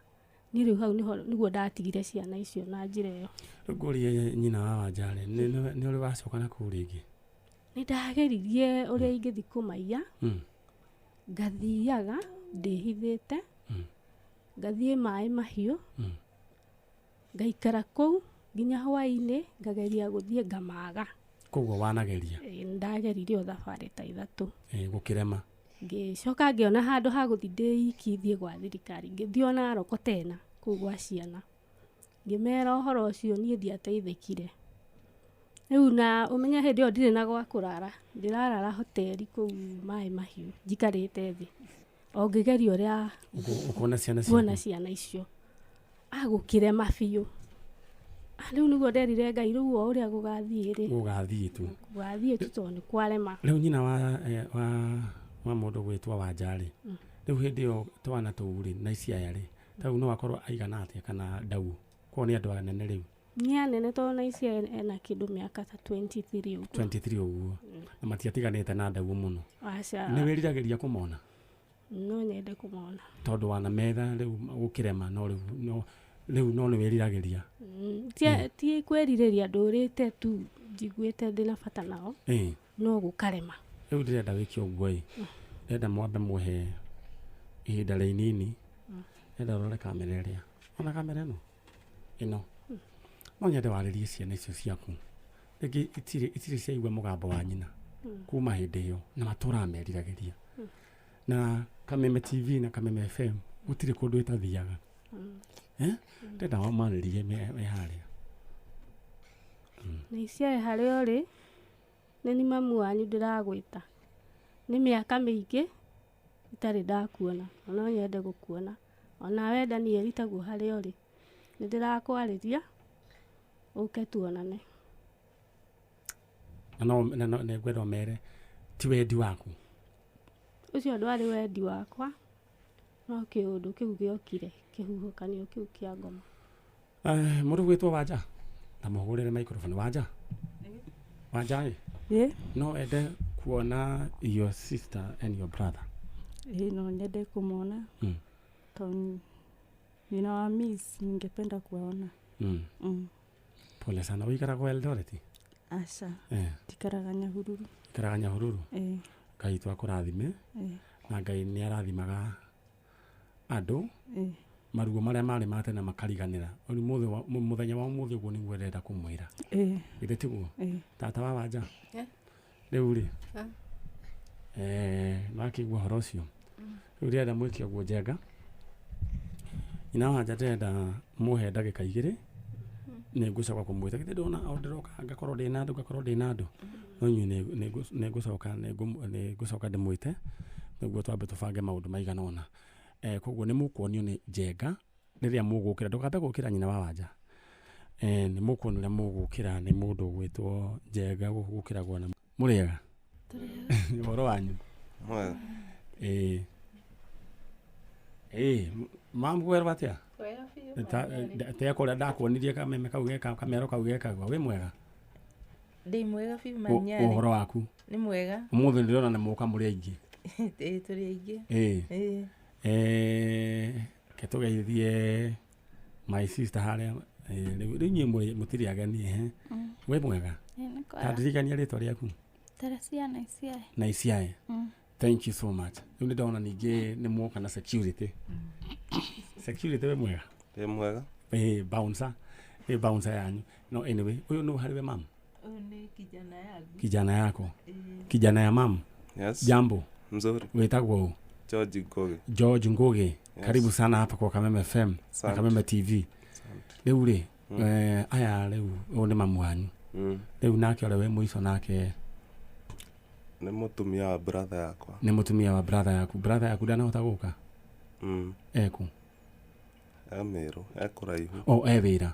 Niĩ rĩu hau nĩho nĩguo ndatigire ciana icio na njĩra ĩyo.
Rĩu ngũrie nyina wa Wanja rĩ, nĩ ũrĩ wacoka na kũu rĩngĩ?
Nĩ ndageririe ũrĩa ingĩthiĩ kũmaiya. Ngathiaga ndĩhithĩte. Ngathiĩ maĩ mahiũ. Ngaikara kũu nginya hwaĩ-inĩ ngageria gũthiĩ ngamaga.
Koguo wanageria?
Ĩĩ, nĩndageririe o thabarĩ ta ithatũ.
Ĩĩ, gũkĩrema.
Ngĩcoka ngĩona handũ ha gũthiĩ ndĩ iki thiĩ gwa thirikari. Ngĩthiĩ o Narok tena kũu gwa ciana. Ngĩmera ũhoro ũcio niĩ ndiateithĩkire. Rĩu na ũmenye hĩndĩ ĩyo ndirĩ na gwa kũrara, ndĩrarara hoteri kũu maĩ mahiũ njikarĩte thĩ. O ngĩgeria ũrĩa
Ũkona ciana ciaku?
Kuona ciana icio. Agũkĩrema biũ. Rĩu nĩguo nderire Ngai rĩu o ũrĩa gũgathiĩ rĩ.
Gũgathiĩ tu.
Gũgathiĩ tu tondũ nĩ kwarema.
Rĩu nyina wa mũndũ gwĩtwo Wanja rĩ, rĩu hĩndĩ ĩyo twana tũu rĩ na Iciaya rĩ, ta rĩu no akorwo aigana atĩa kana ndau? Koguo nĩ andũ anene rĩu.
Nĩ anene tondũ na Iciaya ena kĩndũ mĩaka ta 23 ũguo.
23 ũguo. Na matiatiganĩte na ndau mũno.
Aca.
Nĩ wĩriragĩria kũmona?
No nyende kũmona.
Tondũ wanametha rĩu gũkĩrema no rĩu no rĩu no nĩ wĩriragĩria.
Ti kwĩrirĩria ndũrĩte tu njiguĩte ndĩna bata nao. No gũkarema.
Rĩu ndĩrenda wĩke ũguo ĩ. Ndĩrenda mwambe mũhe ihinda rĩnini. Ndĩrenda ũrore kamera ĩrĩa. Ona kamera ĩno? Ĩno. No nyende warĩrie ciana icio ciaku. Rĩngĩ itirĩ ciaigua mũgambo wa nyina kuma hĩndĩ ĩyo na matũraga meriragĩria. Na Kameme TV na Kameme FM gũtirĩ kũndũ ĩtathiaga. Ndĩrenda marĩrie me harĩa.
Na Iciaĩ harĩa ũrĩ, nĩ ni mamu wanyu ndĩragwĩta. Nĩ mĩaka mĩingĩ itarĩ ndakuona, na no nyende gũkuona. Ona we Daniel taguo harĩa ũrĩ, nĩ ndĩrakwarĩria ũke tuonane.
Na no nĩ ngwenda ũmere ti wendi waku.
Ũcio ndwarĩ wendi wakwa, no kĩũndũ kĩu gĩokire, kĩhuhũkanio kĩu kĩa ngoma.
Mũndũ gwĩtwo Wanja, na mũhũrĩre microphone. Wanja? Wanja ĩ?
Ĩ?
No wende kuona your sister and your brother?
Ĩ, no nyende kũmona. Tondũ nina wa miss, ningependa kuwaona.
Pole sana. Ũikaraga Eldoret?
Aca. Njikaraga Nyahururu.
Ikaraga Nyahururu? Ngai twakũrathime. Na Ngai nĩ arathimaga andũ. Maruo marĩa marĩ ma tene makariganĩra. Rĩu mũthenya wa ũmũthĩ ũguo nĩguo ndĩrenda kũmwĩra. Githĩ tiguo? Tata wa Wanja? Rĩu rĩ? Nĩwakĩigua ũhoro ũcio? Rĩu ndĩrenda mwĩke ũguo Njenga. Nyina wa Wanja ndĩrenda mũhe ndagĩka igĩrĩ. Nĩngũcoka kũmwĩta. Githĩ ndona o ndĩroka ngakorwo ndĩna andũ, ngakorwo ndĩna andũ. No inyuĩ nĩngũcoka ndĩmwĩte nĩguo twambe tũbange maũndũ maigana ũna. Koguo nĩ mũkuonio nĩ Njenga rĩrĩa mũgũkĩra. Ndũkambe gũkĩra nyina wa Wanja. Nĩ mũkuona ũrĩa mũgũkĩra nĩ mũndũ ũgwĩtwo Njenga gũkĩragwo na mũrĩega. Ũhoro wanyu?
Mwega.
Mamwerwo atĩa? Te kũrĩa ndakuonirie kameme kau geka kamero kau gekagwo wĩ mwega?
Ndĩ mwega biũ Manyarĩ.
Ũhoro waku?
Nĩ mwega.
Ũmũthĩ ndĩrona nĩ mũka mũrĩ aingĩ.
Ĩĩ tũrĩ aingĩ.
Ĩĩ. Ke tũgeithie my sister harĩa. Rĩu inyuĩ mũtirĩ ageni. Wĩ mwega? Ta ndirikania rĩtwa rĩaku.
Teresia na Isiae.
Na Isiae. Thank you so much. Rĩu nĩ ndona ningĩ nĩ mwoka na security. Security wĩ mwega?
Wĩ mwega.
Bouncer. Bouncer yanyu. No anyway, ũyũ nũ harĩ we mam?
Ũyũ nĩ kijana yangu.
Kijana yako. Kijana ya mam.
Yes.
Jambo.
Mzuri.
Wetagwo ũ?
George Ngugi.
George Ngugi.
Yes.
Karibu sana hapa kwa Kameme FM na Kameme TV. Rĩu rĩ, aya rĩu ũyũ nĩ mamu wanyu. Rĩu nake ũrĩa wĩ mũico nake
nĩ mũtumia wa brother yakwa.
Nĩ mũtumia wa brother yaku. Brother yaku ndanahota gũka? Eku?
E Meru, e kũraihu.
O e wĩra.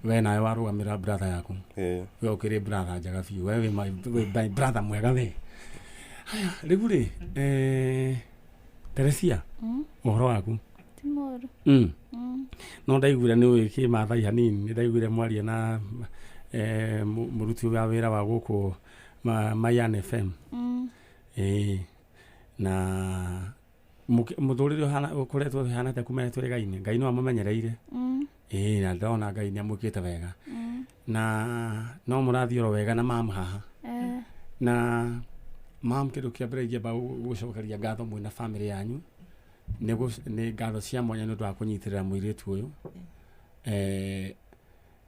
We nawe warũgamĩrĩra brother yaku.
Ĩĩ.
We ũkĩrĩ brother njega biũ. We wĩ my brother mwega we. Haya, rĩu rĩ, Teresia, ũhoro waku?
Ti mũũru.
No ndaiguire nĩ ũĩ kĩmathai hanini, nĩ ndaiguire mwaria na mũruti wa wĩra wa gũkũ Mayan FM. Na mũtũrĩre ũkoretwo ũhana atĩa kuma twĩrĩgaine? Ngai no amũmenyereire. Na ndĩrona Ngai nĩ amwĩkĩte wega. Na no mũrathiĩ oro wega na mam haha. Na mam kĩndũ kĩa mbere ingĩamba gũcokeria ngatho mwĩna family yanyu nĩ ngatho cia mwanya nĩ ũndũ wa kũnyitĩrĩra mũirĩtu ũyũ.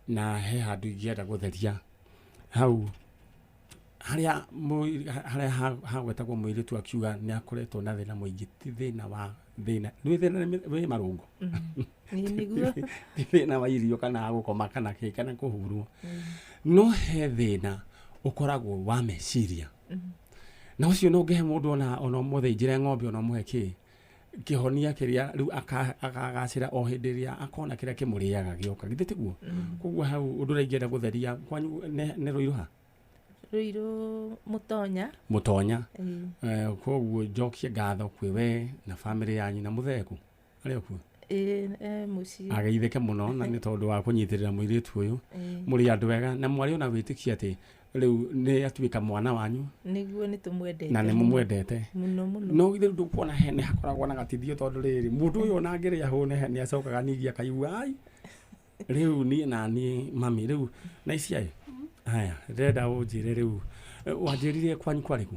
Na he handũ ingĩenda gũtheria hau harĩa hagwetagwo mũirĩtu akiuga nĩ akoretwo na thĩna mũingĩ, ti thĩna wa thĩna nĩ thĩna wĩ marũngo.
Nĩguo.
Ti thĩna wa irio kana gũkoma kana kĩ kana kũhurwo. No he thĩna ũkoragwo wa meciria. Na ũcio no ũngĩhe mũndũ ona ũmũthĩ njĩre ng'ombe ona ũmũhe kĩ kĩhonia kĩrĩa rĩu akagacĩra o hĩndĩ ĩrĩa akona kĩrĩa kĩmũrĩaga gĩoka, githĩ tiguo? Koguo hau ũndũ ũrĩa ingĩenda gũtheria kwanyu nĩ Rũirũ ha?
Rũirũ Mũtonya.
Mũtonya. Koguo njokie ngatho kwĩ we na family yanyu na mũthee ku arĩ okuo?
Mũciĩ.
Ageithĩke mũno na nĩ tondũ wa kũnyitĩrĩra mũirĩtu ũyũ. Mũrĩ andũ ega na mwarĩ ona wĩtĩkia atĩ rĩu nĩ atuĩka mwana wanyu.
Nĩguo nĩ tũmwendete.
Na nĩ mũmwendete.
Mũno mũno.
No githĩ ndũkuona he nĩ hakoragwo na gatithio tondũ rĩrĩ mũndũ ũyũ ona angĩrĩa hũne nĩ acokaga ningĩ akaigua ai rĩu niĩ na niĩ mami rĩu na Isiae. Haya, ndĩrenda ũnjĩre rĩu wanjĩrire kwanyu kwarĩ kũ?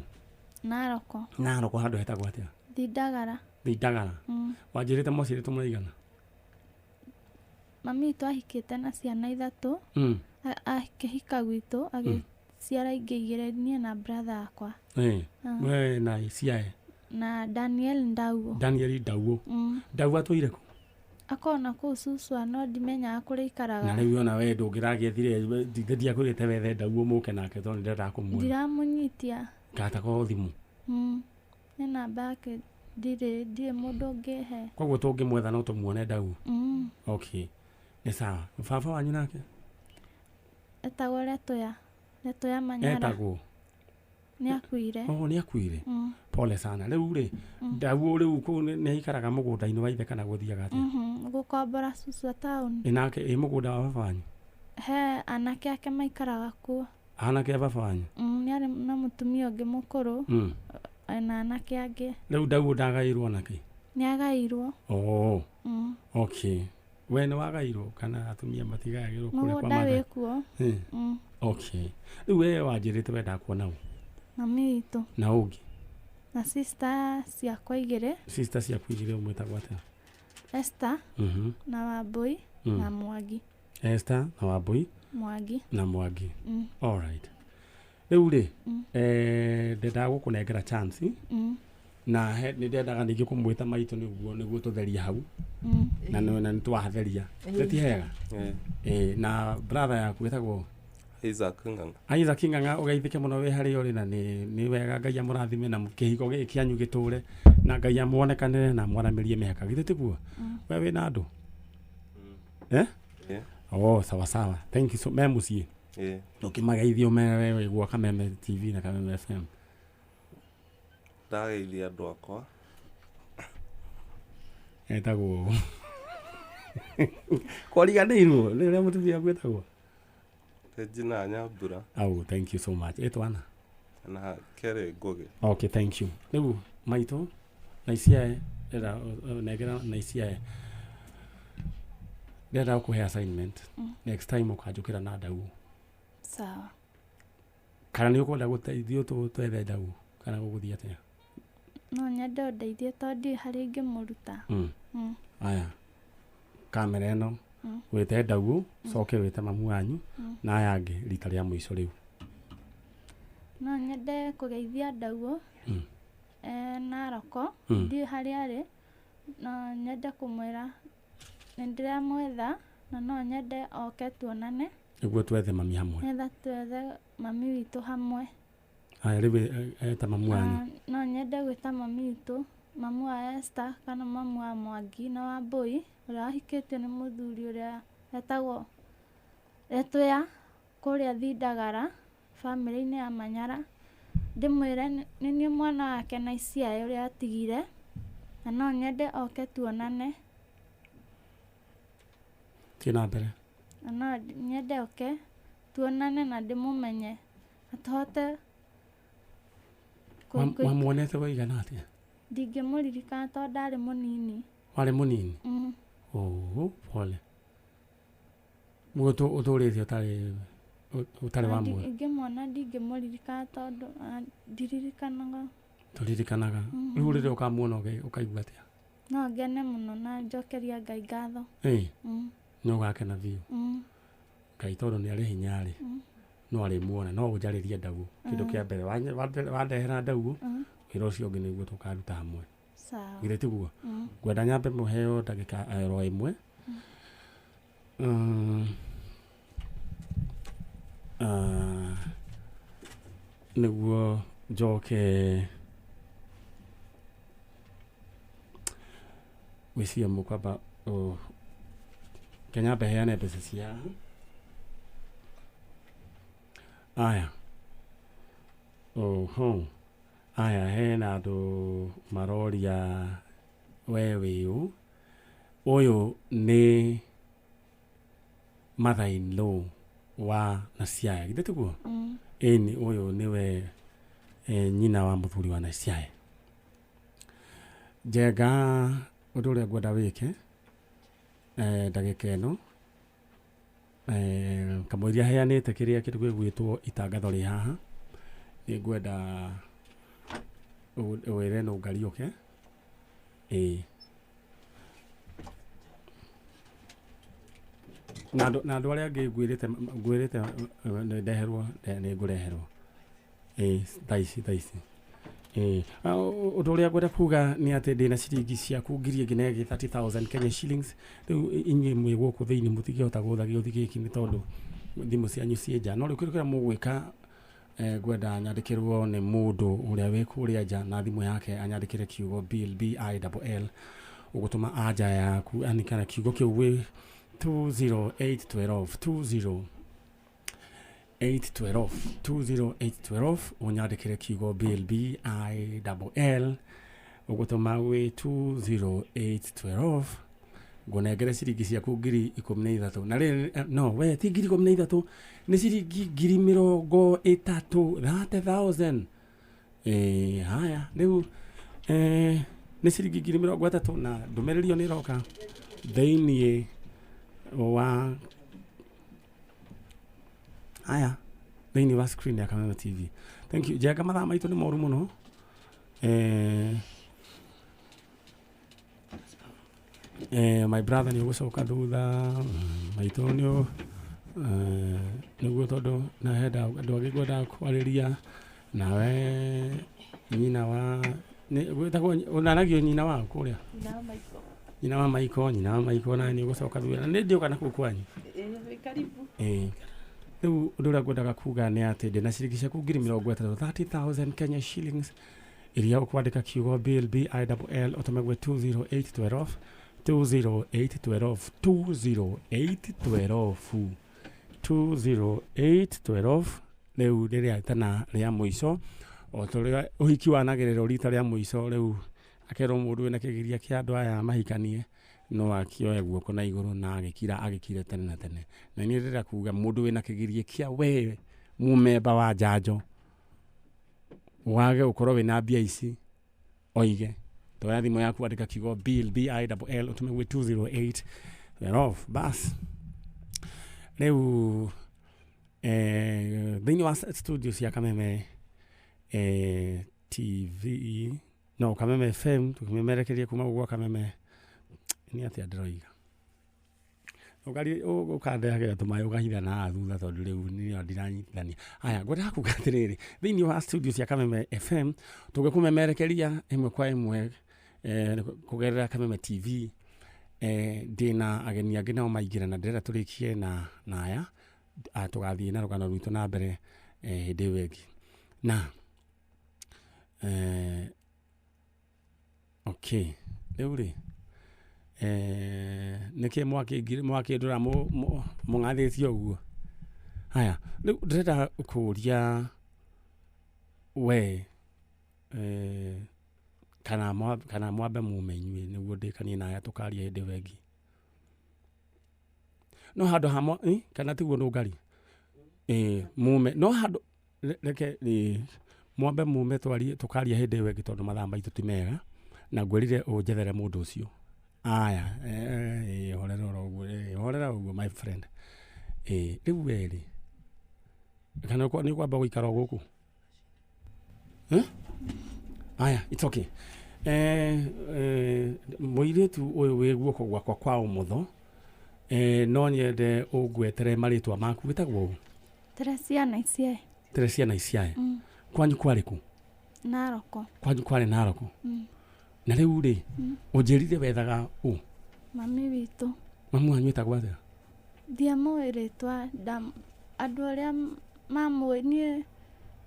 Naroko.
Naroko handũ hetagwo atĩa?
Thindagara.
Thindagara. Wanjĩrĩte mwaciarĩtwo mũraigana?
Mami witũ ahikĩte na ciana ithatũ. Akĩhika gwitũ agĩciara ingĩ igĩrĩ niĩ na brother yakwa.
We na Isiae.
Na Daniel Ndauo.
Daniel Ndauo. Ndauo atũire kũ?
Akona kũu cucu no ndimenyaga kũrĩa ikaraga.
Na rĩu ona we ndũngĩragĩethire ndiakwĩrĩte wethe Ndauo mũke nake tondũ nĩndendaga kũmuona.
Ndiramũnyitia.
Ngata ko thimũ.
Nĩ namba yake ndirĩ mũndũ ũngĩhe.
Koguo tũngĩmwetha no tũmuone Ndauo. Okay. Nĩ sawa. Baba wanyu nake?
Etagwo Letoya. Letoya Manyara.
Etagwo?
Nĩ akuire.
Oh, nĩ akuire. Pole sana. Rĩu rĩ, Ndauo rĩu kũu nĩ aikaraga mũgũnda-inĩ wa ithe kana gũthiaga atĩa?
Gũkombora cucu taũni.
Ĩ nake ĩ mũgũnda wa baba wanyu?
He anake ake maikaraga kuo.
Anake a baba wanyu?
Nĩ arĩ na mũtumia ũngĩ mũkũrũ. Na anake angĩ.
Rĩu Ndauo ndagaĩirwo nakĩ?
Nĩ agaĩirwo.
Oh. Okay. We nĩ wagaĩirwo kana atumia matigayagĩrwo kũrĩa kwa
Mũgũnda
mathe?
wĩ kuo.
Okay. Rĩu we wanjĩrĩte wendaga kuona ũ?
Mami witũ.
Na ũngĩ?
Na sister ciakwa igĩrĩ.
Sister ciaku igĩrĩ ũmwĩtagwo atĩa?
Esther na Wambui na Mwangi.
Esther na Wambui
Mwangi.
Na Mwangi. All right. Rĩu rĩ, ndendaga gũkũnengera chance. Na nĩ ndendaga ningĩ kũmwĩta maitũ nĩguo tũtherie hau. Na nĩ twahatheria. Nĩ ti hega? Na brother yaku ĩtagwo?
Isaac Ng'ang'a.
Isaac Ng'ang'a ũgeithĩke mũno wĩ harĩa ũrĩ na nĩ wega Ngai amũrathime na kĩhiko gĩkĩ kĩanyu gĩtũre na Ngai amuonekanĩre na amwaramĩrie mĩhaka, githĩ tiguo? We wĩna andũ? Oh, sawa sawa. Thank you so me muciĩ.
Ĩĩ.
Ũkĩmageithio mere we gwa Kameme TV na Kameme FM.
Ndageithia andũ akwa.
Etagwo. Kwariganĩirwo nĩ ũrĩa mũtumia waku etagwo.
Regina Nyambura.
Oh, thank you so much. Ĩtwana.
Na Kerĩ Ngũgĩ.
Okay, thank you. Rĩu maitũ na iciae ndĩrenda nengera na iciae ndĩrenda gũkũhe assignment. Next time ũkanjũkĩra na ndau.
Sawa.
Kana nĩ ũkwenda gũteithio twethe ndau kana gũgũthiĩ atĩa?
No nyende ũndeithie tondũ ndiũĩ harĩa ingĩmũruta.
Aya. Kamera ĩno wĩte ndau coke wĩte mamu wanyu na aya angĩ rita rĩa mũico rĩu.
No nyende kũgeithia ndau Naroko ndiũĩ harĩa arĩ. No nyende kũmwĩra nĩ ndĩramwetha na no nyende oke tuonane.
Nĩguo twethe mami hamwe.
Nĩgetha twethe mami witũ hamwe.
Aya rĩu eta mamu wanyu.
No nyende gwĩta mami witũ, mamu wa Esther kana mamu wa Mwangi na wa Mbũi ũrĩa wahikĩtio nĩ mũthuri ũrĩa etagwo Letũya kũrĩa Thindagara bamĩrĩ-inĩ ya Manyara. Ndĩmwĩre nĩ niĩ mwana wake na Iciae ũrĩa atigire na no nyende oke tuonane.
Thiĩ na mbere.
Na no nyende oke tuonane na ndĩmũmenye na tũhote
Wamuonete waigana atĩa?
Ndingĩmũririkana tondũ ndarĩ mũnini.
Warĩ mũnini? Oh, pole. Ũtũrĩte ũtarĩ wa muoyo?
Ingĩmuona ndingĩmũririkana tondũ ndiririkanaga.
Tũririkanaga. Rĩu rĩrĩa ũkamuona ũkaigua atĩa?
No ngene mũno na njokeria Ngai ngatho.
Nĩ ũgakena biũ. Ngai tondũ nĩ arĩ hinya rĩ, no arĩmuona, no ũnjarĩrie ndau. Kĩndũ kĩa mbere wandehera ndau, wĩra ũcio ũngĩ nĩguo tũkaruta hamwe.
Sawa.
Githĩ tiguo? Ngwenda nyambe mũheo ndagĩka oro ĩmwe. Nĩguo njoke gwĩciria mũkwamba Kenya heane mbeca cia aya. Oho. Aya hena andũ maroria we wĩũ. Ũyũ nĩ mother in law wa Nasiaya. Githĩ tiguo? Ĩni ũyũ nĩwe nyina wa mũthuri wa Nasiaya. Njenga ũndũ ũrĩa ngwenda wĩke ndagĩka ĩno kamũiria heanĩte kĩrĩa kĩndũ gĩgwĩtwo itangatho rĩ haha, nĩ ngwenda wĩre Nũngari ũke. Ĩĩ. Na andũ arĩa angĩ ngwĩrĩte ndeherwo nĩ ngũreherwo. Ĩĩ, thaa ici. Ĩĩ. Ũndũ ũrĩa ngwenda kuga nĩ atĩ ndĩna ciringi ciaku 1,000 30,000 Kenya shillings. Rĩu inyuĩ mwĩ gũkũ thĩinĩ mũtingĩhota gũtha gĩũthi gĩkĩ nĩ tondũ thimũ cianyu ciĩ nja. No rĩu kĩndũ kĩrĩa mũgwĩka ngwenda nyandĩkĩrwo nĩ mũndũ ũrĩa wĩ kũrĩa nja na thimũ yake anyandĩkĩre kiugo bill BILL ũgũtũma anja yaku yani kana kiugo kĩu gwĩ 20812 20812 20812 ũnyandĩkĩre kiugo bill BILL ũgũtũma gwĩ 20812 ngũnengere ciringi ciaku 13,000 na rĩrĩ no we ti 13,000 nĩ ciringi 30,000 30,000. Haya rĩu nĩ ciringi 30,000 na ndũmĩrĩri ĩyo nĩ ĩroka thĩinĩ wa aya thĩinĩ wa screen ya Kameme TV. Thank you. Njenga mathaa maitũ nĩ moru mũno. My brother nĩ ũgũcoka thutha maitũ nĩ nĩguo tondũ na henda andũ angĩ ngwendaga kwarĩria nawe nyina wa ũnanagio nyina wa kũrĩa nyina wa Maiko na nĩ ũgũcoka thutha na nĩ ndĩũka na kũu kwanyu.
Karibu.
Rĩu ũndũ ũrĩa ngwendaga kuga nĩ atĩ ndĩna ciringi ciaku 30,000 30,000 Kenya shillings iria ũkwandĩka kiugo bill BILL ũtũme gwĩ 20812 208 12 208 12 208 12 rĩu rĩrĩa tana rĩa mũico o tũrĩa ũhiki wanagĩrĩrwo rita rĩa mũico rĩu akerwo mũndũ wĩna kĩgiria kĩa andũ aya mahikanie no akĩoe guoko na igũrũ na agĩkira agĩkire tene na tene. Na niĩ ndĩrenda kuga mũndũ wĩna kĩgiria kĩa we mũmemba wa njanjo wage ũkorwo wĩna mbia ici oige toya thimũ yaku andĩka kiugo bill B I L L ũtũme gwĩ 208 thereof bas. Rĩu thĩinĩ wa studio cia Kameme TV no Kameme FM tũkĩmemerekeria kuma gwa Kameme nĩ atĩa ndĩroiga ũkari ũkandehagĩra tũmaĩ ũkahitha na thutha tondũ rĩu nĩyo ndiranyitithania. Aya ngwendaga kuga atĩrĩrĩ thĩinĩ wa studio cia Kameme FM tũgĩkũmemerekeria ĩmwe kwa ĩmwe kũgerera Kameme TV ndĩna ageni angĩ nao maingĩra na ndĩrenda tũrĩkie na aya tũgathiĩ na rũgano rwitũ na mbere hĩndĩ ĩyo ĩngĩ. Na okay rĩu rĩ nĩkĩ mwakĩndũra mũng'athĩtie ũguo. Haya rĩu ndĩrenda kũũria we kana mwambe mume inyuĩ nĩguo ndĩkanie na aya tũkaria hĩndĩ ĩyo ĩngĩ. No handũ ha kana tiguo nũngari mume no handũ reke mwambe mume twarie tũkaria hĩndĩ ĩyo ĩngĩ tondũ mathaa maitũ ti mega na ngwĩrire ũnjethere mũndũ ũcio. Aya horera ũguo horera ũguo my friend. Rĩu we rĩ kana nĩ ũkwamba gũikara gũkũ? Aya it's okay. Mũirĩtu ũyũ wĩ guoko gwakwa kwa ũmotho no nyende ũngwetere marĩtwa maku. Wĩtagwo ũ?
Teresia Naisiae.
Teresia Naisiae. Kwanyu kwarĩ kũ?
Naroko.
Kwanyu kwarĩ Naroko. Na rĩu rĩ ũnjĩrire wethaga ũ?
Mami witũ.
Mamu wanyu wĩtagwo atĩa?
Ndiamũĩ rĩtwa andũ arĩa mamũĩ niĩ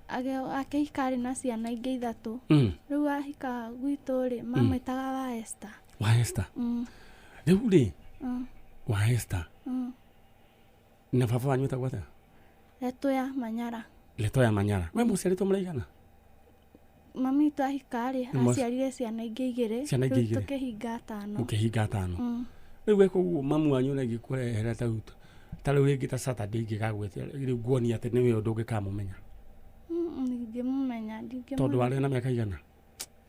akĩhika arĩ na ciana ingĩ ithatũ. Rĩu ahika gwitũ rĩ mamwĩtaga wa Esther.
Wa Esther. Rĩu rĩ wa Esther. Na baba wanyu wĩtagwo atĩa?
Letoya Manyara.
Letoya Manyara. We mũciarĩtwo mũraigana?
Mami witũ ahika rĩ aciarire ciana ingĩ igĩrĩ.
Ciana ingĩ igĩrĩ.
Tũkĩhinga atano.
Mũkĩhinga atano. Rĩu we koguo mamu wanyu ona ingĩkũrehera ta rĩu rĩngĩ ta Saturday ingĩgagwĩtia rĩu nguonia atĩ nĩwe ũndũ ũngĩkamũmenya.
Ndingĩmũmenya.
Tondũ warĩ na mĩaka igana?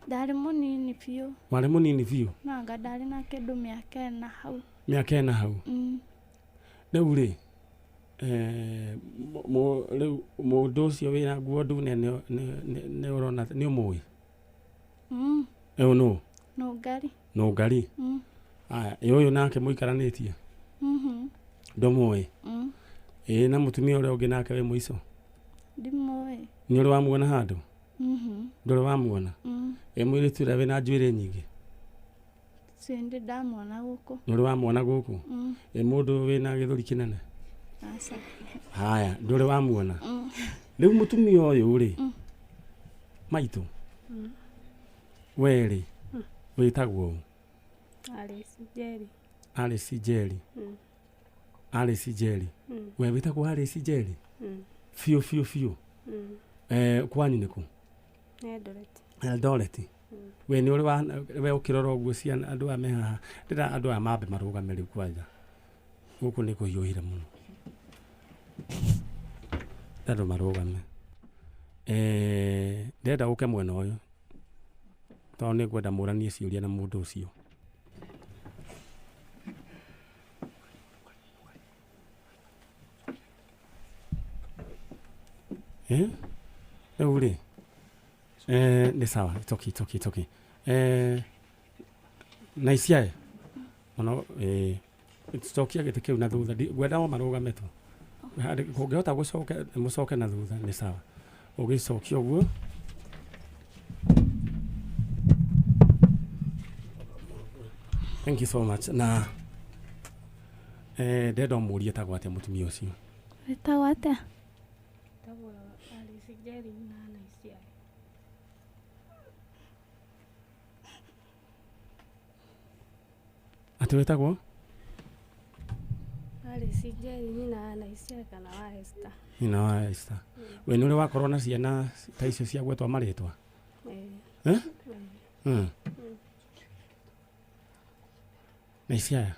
Ndarĩ mũnini biũ.
Warĩ mũnini biũ?
No anga ndarĩ na kĩndũ mĩaka ĩna hau.
Mĩaka ĩna hau. Rĩu rĩ rĩu mũndũ ũcio wĩna nguo ndune nĩ ũrona nĩ ũmũĩ? Ũyũ nũ?
Nũngari.
Nũngari? Aya ũyũ nake mũikaranĩtie? Ndũmũĩ? Ĩĩ na mũtumia ũrĩa ũngĩ nake wĩ mũico?
Ndimũĩ.
Nĩ ũrĩ wamuona handũ? Ndũrĩ wamuona? Ĩ mũirĩtu ũrĩa wĩna njuĩrĩ nyingĩ?
Ũcio ndĩ ndamuona gũkũ.
Nĩ ũrĩ wamuona gũkũ? Ĩ mũndũ wĩna gĩthũri kĩnene?
Aca.
Haya ndũrĩ wamuona? Rĩu mũtumia ũyũ rĩ maitũ we rĩ wĩtagwo ũ?
Alice Njeri.
Alice Njeri. Alice Njeri. We wĩtagwo Alice Njeri? Biũ biũ biũ. Kwanyu nĩ kũ?
Eldoret.
Eldoret. We nĩ ũrĩ wa we ũkĩrora ũguo ciana andũ aya me haha ndĩra andũ aya mambe marũgame rĩu kwanja gũkũ nĩ kũhiũhire mũno andũ marũgame. Ndĩrenda ũke mwena ũyũ tondũ nĩ ngwenda mũranie ciũria na mũndũ ũcio. Rĩu rĩ nĩ sawa it's okay, it's okay, it's okay. Naisiae ono cokia gĩtĩ kĩu na thutha ngwenda o marũgame tu kũngĩhota gũcoke mũcoke na thutha nĩ sawa ũgĩcokia ũguo. Thank you so much. Na ndĩrenda ũmũrie etagwo atĩa mũtumia ũcio?
Wĩtagwo atĩa?
Wĩtagwo Alice Njeri na Naisiae.
Atĩ wĩtagwo?
Alice Njeri nyina wa Naisia kana wa Esther.
Nyina wa Esther. We nĩ ũrĩ wakorwo na ciana ta icio cia gwetwo marĩtwa?
Eh.
Eh? Na Isiaya?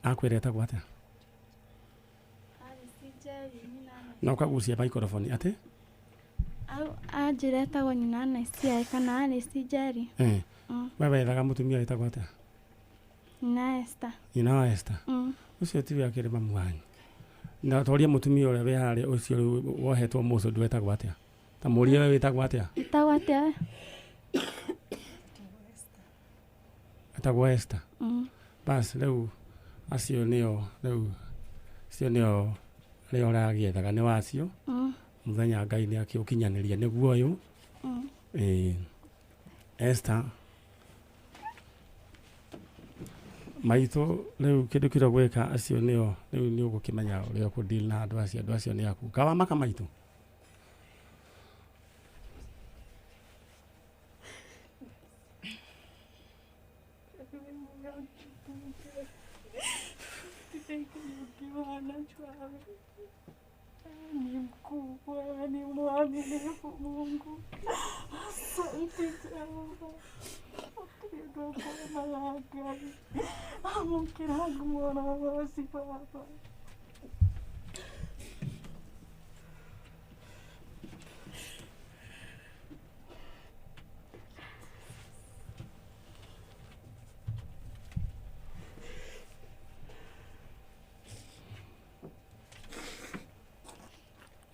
Akwĩra etagwo atĩa?
Alice Njeri nyina wa
Na ũkagucia microphone atĩ?
Au anjĩra etagwo nyina na Isiaya kana Alice Njeri.
Eh. We wethaga mũtumia wĩtagwo atĩa?
Nyina Esther.
Nyina wa Esther. Ũcio tiwe akĩrĩ mamu wanyu. Na toria mũtumia ũrĩa wĩ harĩa ũcio rĩu wohetwo mũcũ ndwetagwo atĩa? Ta mũrie we wĩtagwo atĩa?
Etagwo atĩa we?
Etagwo Esther. Bas rĩu acio nĩo rĩu acio nĩo arĩa ũragĩethaga nĩ wacio. Mũthenya Ngai nĩ akĩũkinyanĩria nĩguo ũyũ. Esther maitũ rĩu kĩndũ kĩrĩa gwĩka acio nĩo rĩu nĩ ũgũkĩmenya ũrĩa ũkũ-deal na andũ acio, andũ acio nĩ aku. Kawamaka maitũ?
Ni mkubwa, ni mwaminifu Mungu. Asante Jehova. Upendo kwa Ngai. Amũkĩra mwana waci Baba.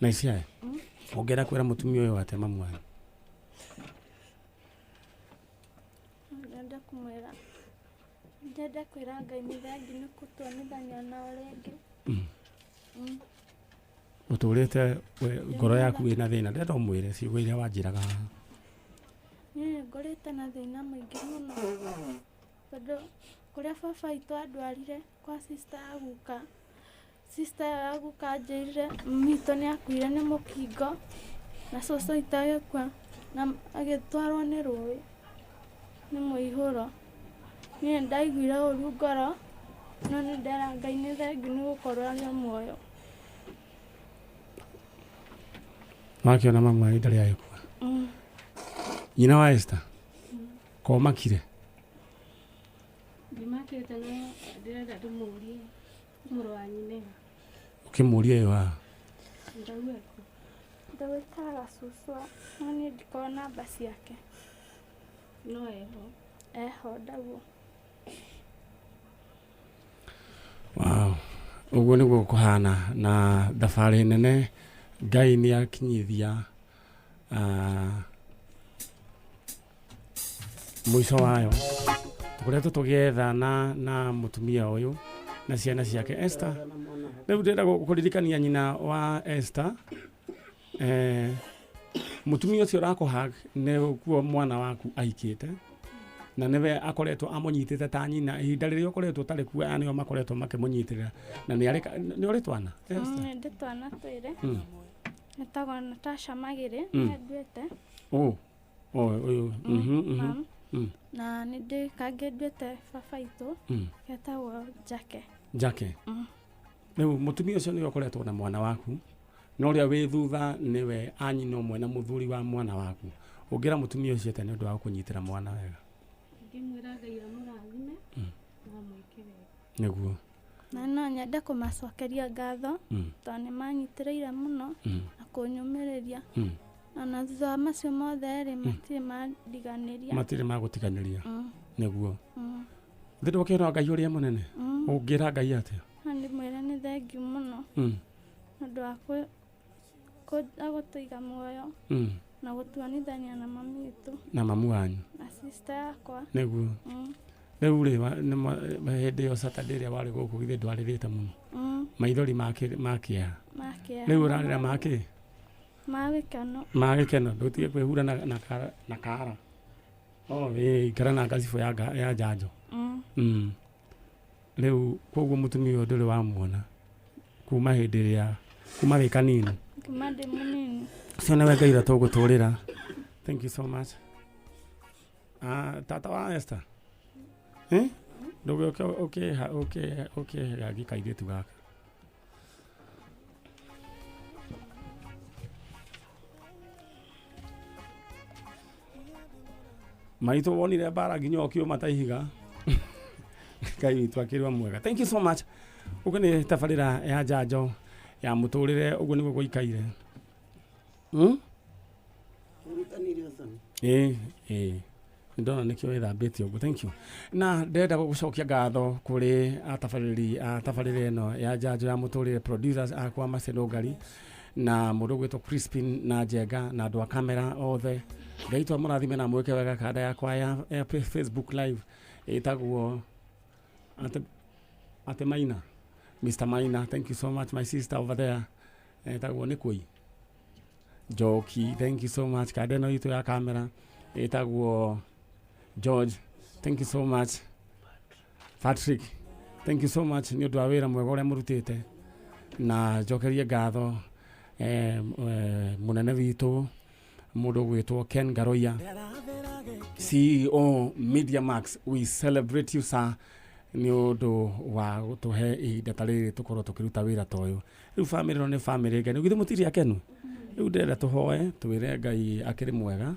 Na Isiaya? Ũngĩenda kwĩra mũtumia ũyũ atĩa mamu wanyu?
Ndĩrenda kũmwĩra, ndĩrenda kwĩra Ngai nĩ thengiũ nĩ gũtuonithania nao rĩngĩ.
Ũtũrĩte ngoro yaku ĩna thĩna, ndĩrenda ũmwĩre ciugo iria wanjĩraga haha.
Niĩ nĩ ngorĩte na thĩna mũingĩ mũno tondũ kũrĩa baba witũ andwarire kwa sister ya guka, sister ĩyo ya guka anjĩrire mami witũ nĩ akuire nĩ mũkingo na cũcũ witũ agĩkua na agĩtwarwo nĩ rũĩ nĩ mũihũro. Niĩ nĩ ndaiguire ũru ngoro no nĩ ndera Ngai nĩ thengiũ nĩ gũkorwo arĩ o muoyo.
Wakĩona mamu wanyu ndarĩ agĩkua? Nyina wa Esther? Komakire?
Ndimakĩte no ndĩrenda ndĩmũrie mũrũ wa nyina.
Ũkĩmũria ĩyo haha?
Ndauga kũ?
Ndagwĩtaga cũcũ no niĩ ndikoragwo namba ciake.
No eho?
Eho ndaguo.
Wow. Ũguo nĩguo kũhana na thabarĩ nene Ngai nĩ akinyithia mũico wayo. Tũkoretwo tũgĩetha na mũtumia ũyũ na ciana ciake Esther. Rĩu ndĩrenda kũririkania nyina wa Esther, mũtumia ũcio ũrakũhug nĩkuo mwana waku ahikĩte na nĩwe akoretwo amũnyitĩte ta nyina ihinda rĩrĩa ũkoretwo ũtarĩ kuo, aya nĩo makoretwo makĩmũnyitĩrĩra na nĩ ũrĩ twana?
Nĩ ndĩ twana twĩrĩ. Etagwo Natasha Magĩrĩ, nĩ nduĩte.
Ũyũ.
Na nĩ ndĩ kangĩ nduĩte baba witũ, getagwo Jake.
Jake. Rĩu mũtumia ũcio nĩwe ũkoretwo na mwana waku, na ũrĩa wĩ thutha nĩwe anyina ũmwe na mũthuri wa mwana waku. Ũngĩra mũtumia ũcio atĩa nĩ ũndũ wa kũnyitĩra mwana wega?
Ingĩmwĩra Ngai amũrathime na amwĩke wega.
Nĩguo.
Na no nyende kũmacokeria ngatho tondũ nĩ manyitĩrĩire mũno na kũnyũmĩrĩria. Na thutha wa macio mothe rĩ matirĩ mandiganĩria.
Matirĩ magũtiganĩria. Nĩguo. Thĩ ndũkĩra Ngai ũrĩa mũnene? Ũngĩra Ngai atĩa?
No ndĩmwĩre nĩ thengiũ mũno nĩ ũndũ wa gũtũiga muoyo na gũtuonithania na mami witũ.
Na mamu wanyu.
Na sister yakwa.
Nĩguo. Rĩu rĩ hĩndĩ ĩyo Saturday ĩrĩa warĩ gũkũ githĩ ndwarĩrĩte mũno? Maithori ma kĩeha.
Ma kĩeha.
Rĩu ũrarĩra ma kĩ?
Ma gĩkeno.
Ma gĩkeno, ndũtige kwĩhura na kara. Ikara na ngacibũ ya njanjo. Rĩu koguo mũtumia ũyũ ndũrĩ wamuona kuma hĩndĩ ĩrĩa kuma wĩ kanini.
Kuma ndĩ mũnini.
Ũcio nĩwe Ngai ũrĩa tũgũtũrĩra. Thank you so much. Ah, tata wa Esther eh ndũgĩũke ũkĩha ũkĩhe ũkĩhe gangĩ kairĩtu gaka. Maitũ wonire mbara nginya ũkĩũma ta ihiga. Ngai witũ akĩrwa mwega. Thank you so much. Ũguo nĩ tabarĩra ya njanjo ya mũtũrĩre, ũguo nĩguo gũikaire.
Ũrutanire ũthoni.
Ĩĩ ĩĩ, ndona nĩkĩo wĩthambĩtie ũguo. Thank you. Na ndĩrenda gũcokia ngatho kũrĩ atabarĩri a tabarĩra ĩno ya njanjo ya mũtũrĩre, producers akwa Maseno Ngari na mũndũ ũgwĩtwo Crispin na Njenga na andũ a kamera othe. Ngai tu amũrathime na mwĩke wega. Kanda yakwa ya Facebook live ĩtagwo ate Maina, Mr Maina, thank you so much. My sister over there ĩtagwo nĩ kũi Njoki, thank you so much. Kanda ĩno itũ ya kamera ĩtagwo George, thank you so much. Patrick, thank you so much nĩ ũndũ wa wĩra mwega ũrĩa mũrutĩte. Na njokerie ngatho mũnene witũ, mũndũ ũgwĩtwo Ken Ngaroia, CEO Media Max. We celebrate you, sir, nĩ ũndũ wa gũtũhe ihinda ta rĩrĩ tũkorwo tũkĩruta wĩra ta ũyũ. Rĩu bamĩrĩ ĩno nĩ bamĩrĩ ngenu, githĩ mũtirĩ akenu? Rĩu ndĩrenda tũhoe twĩre Ngai akĩrĩ mwega.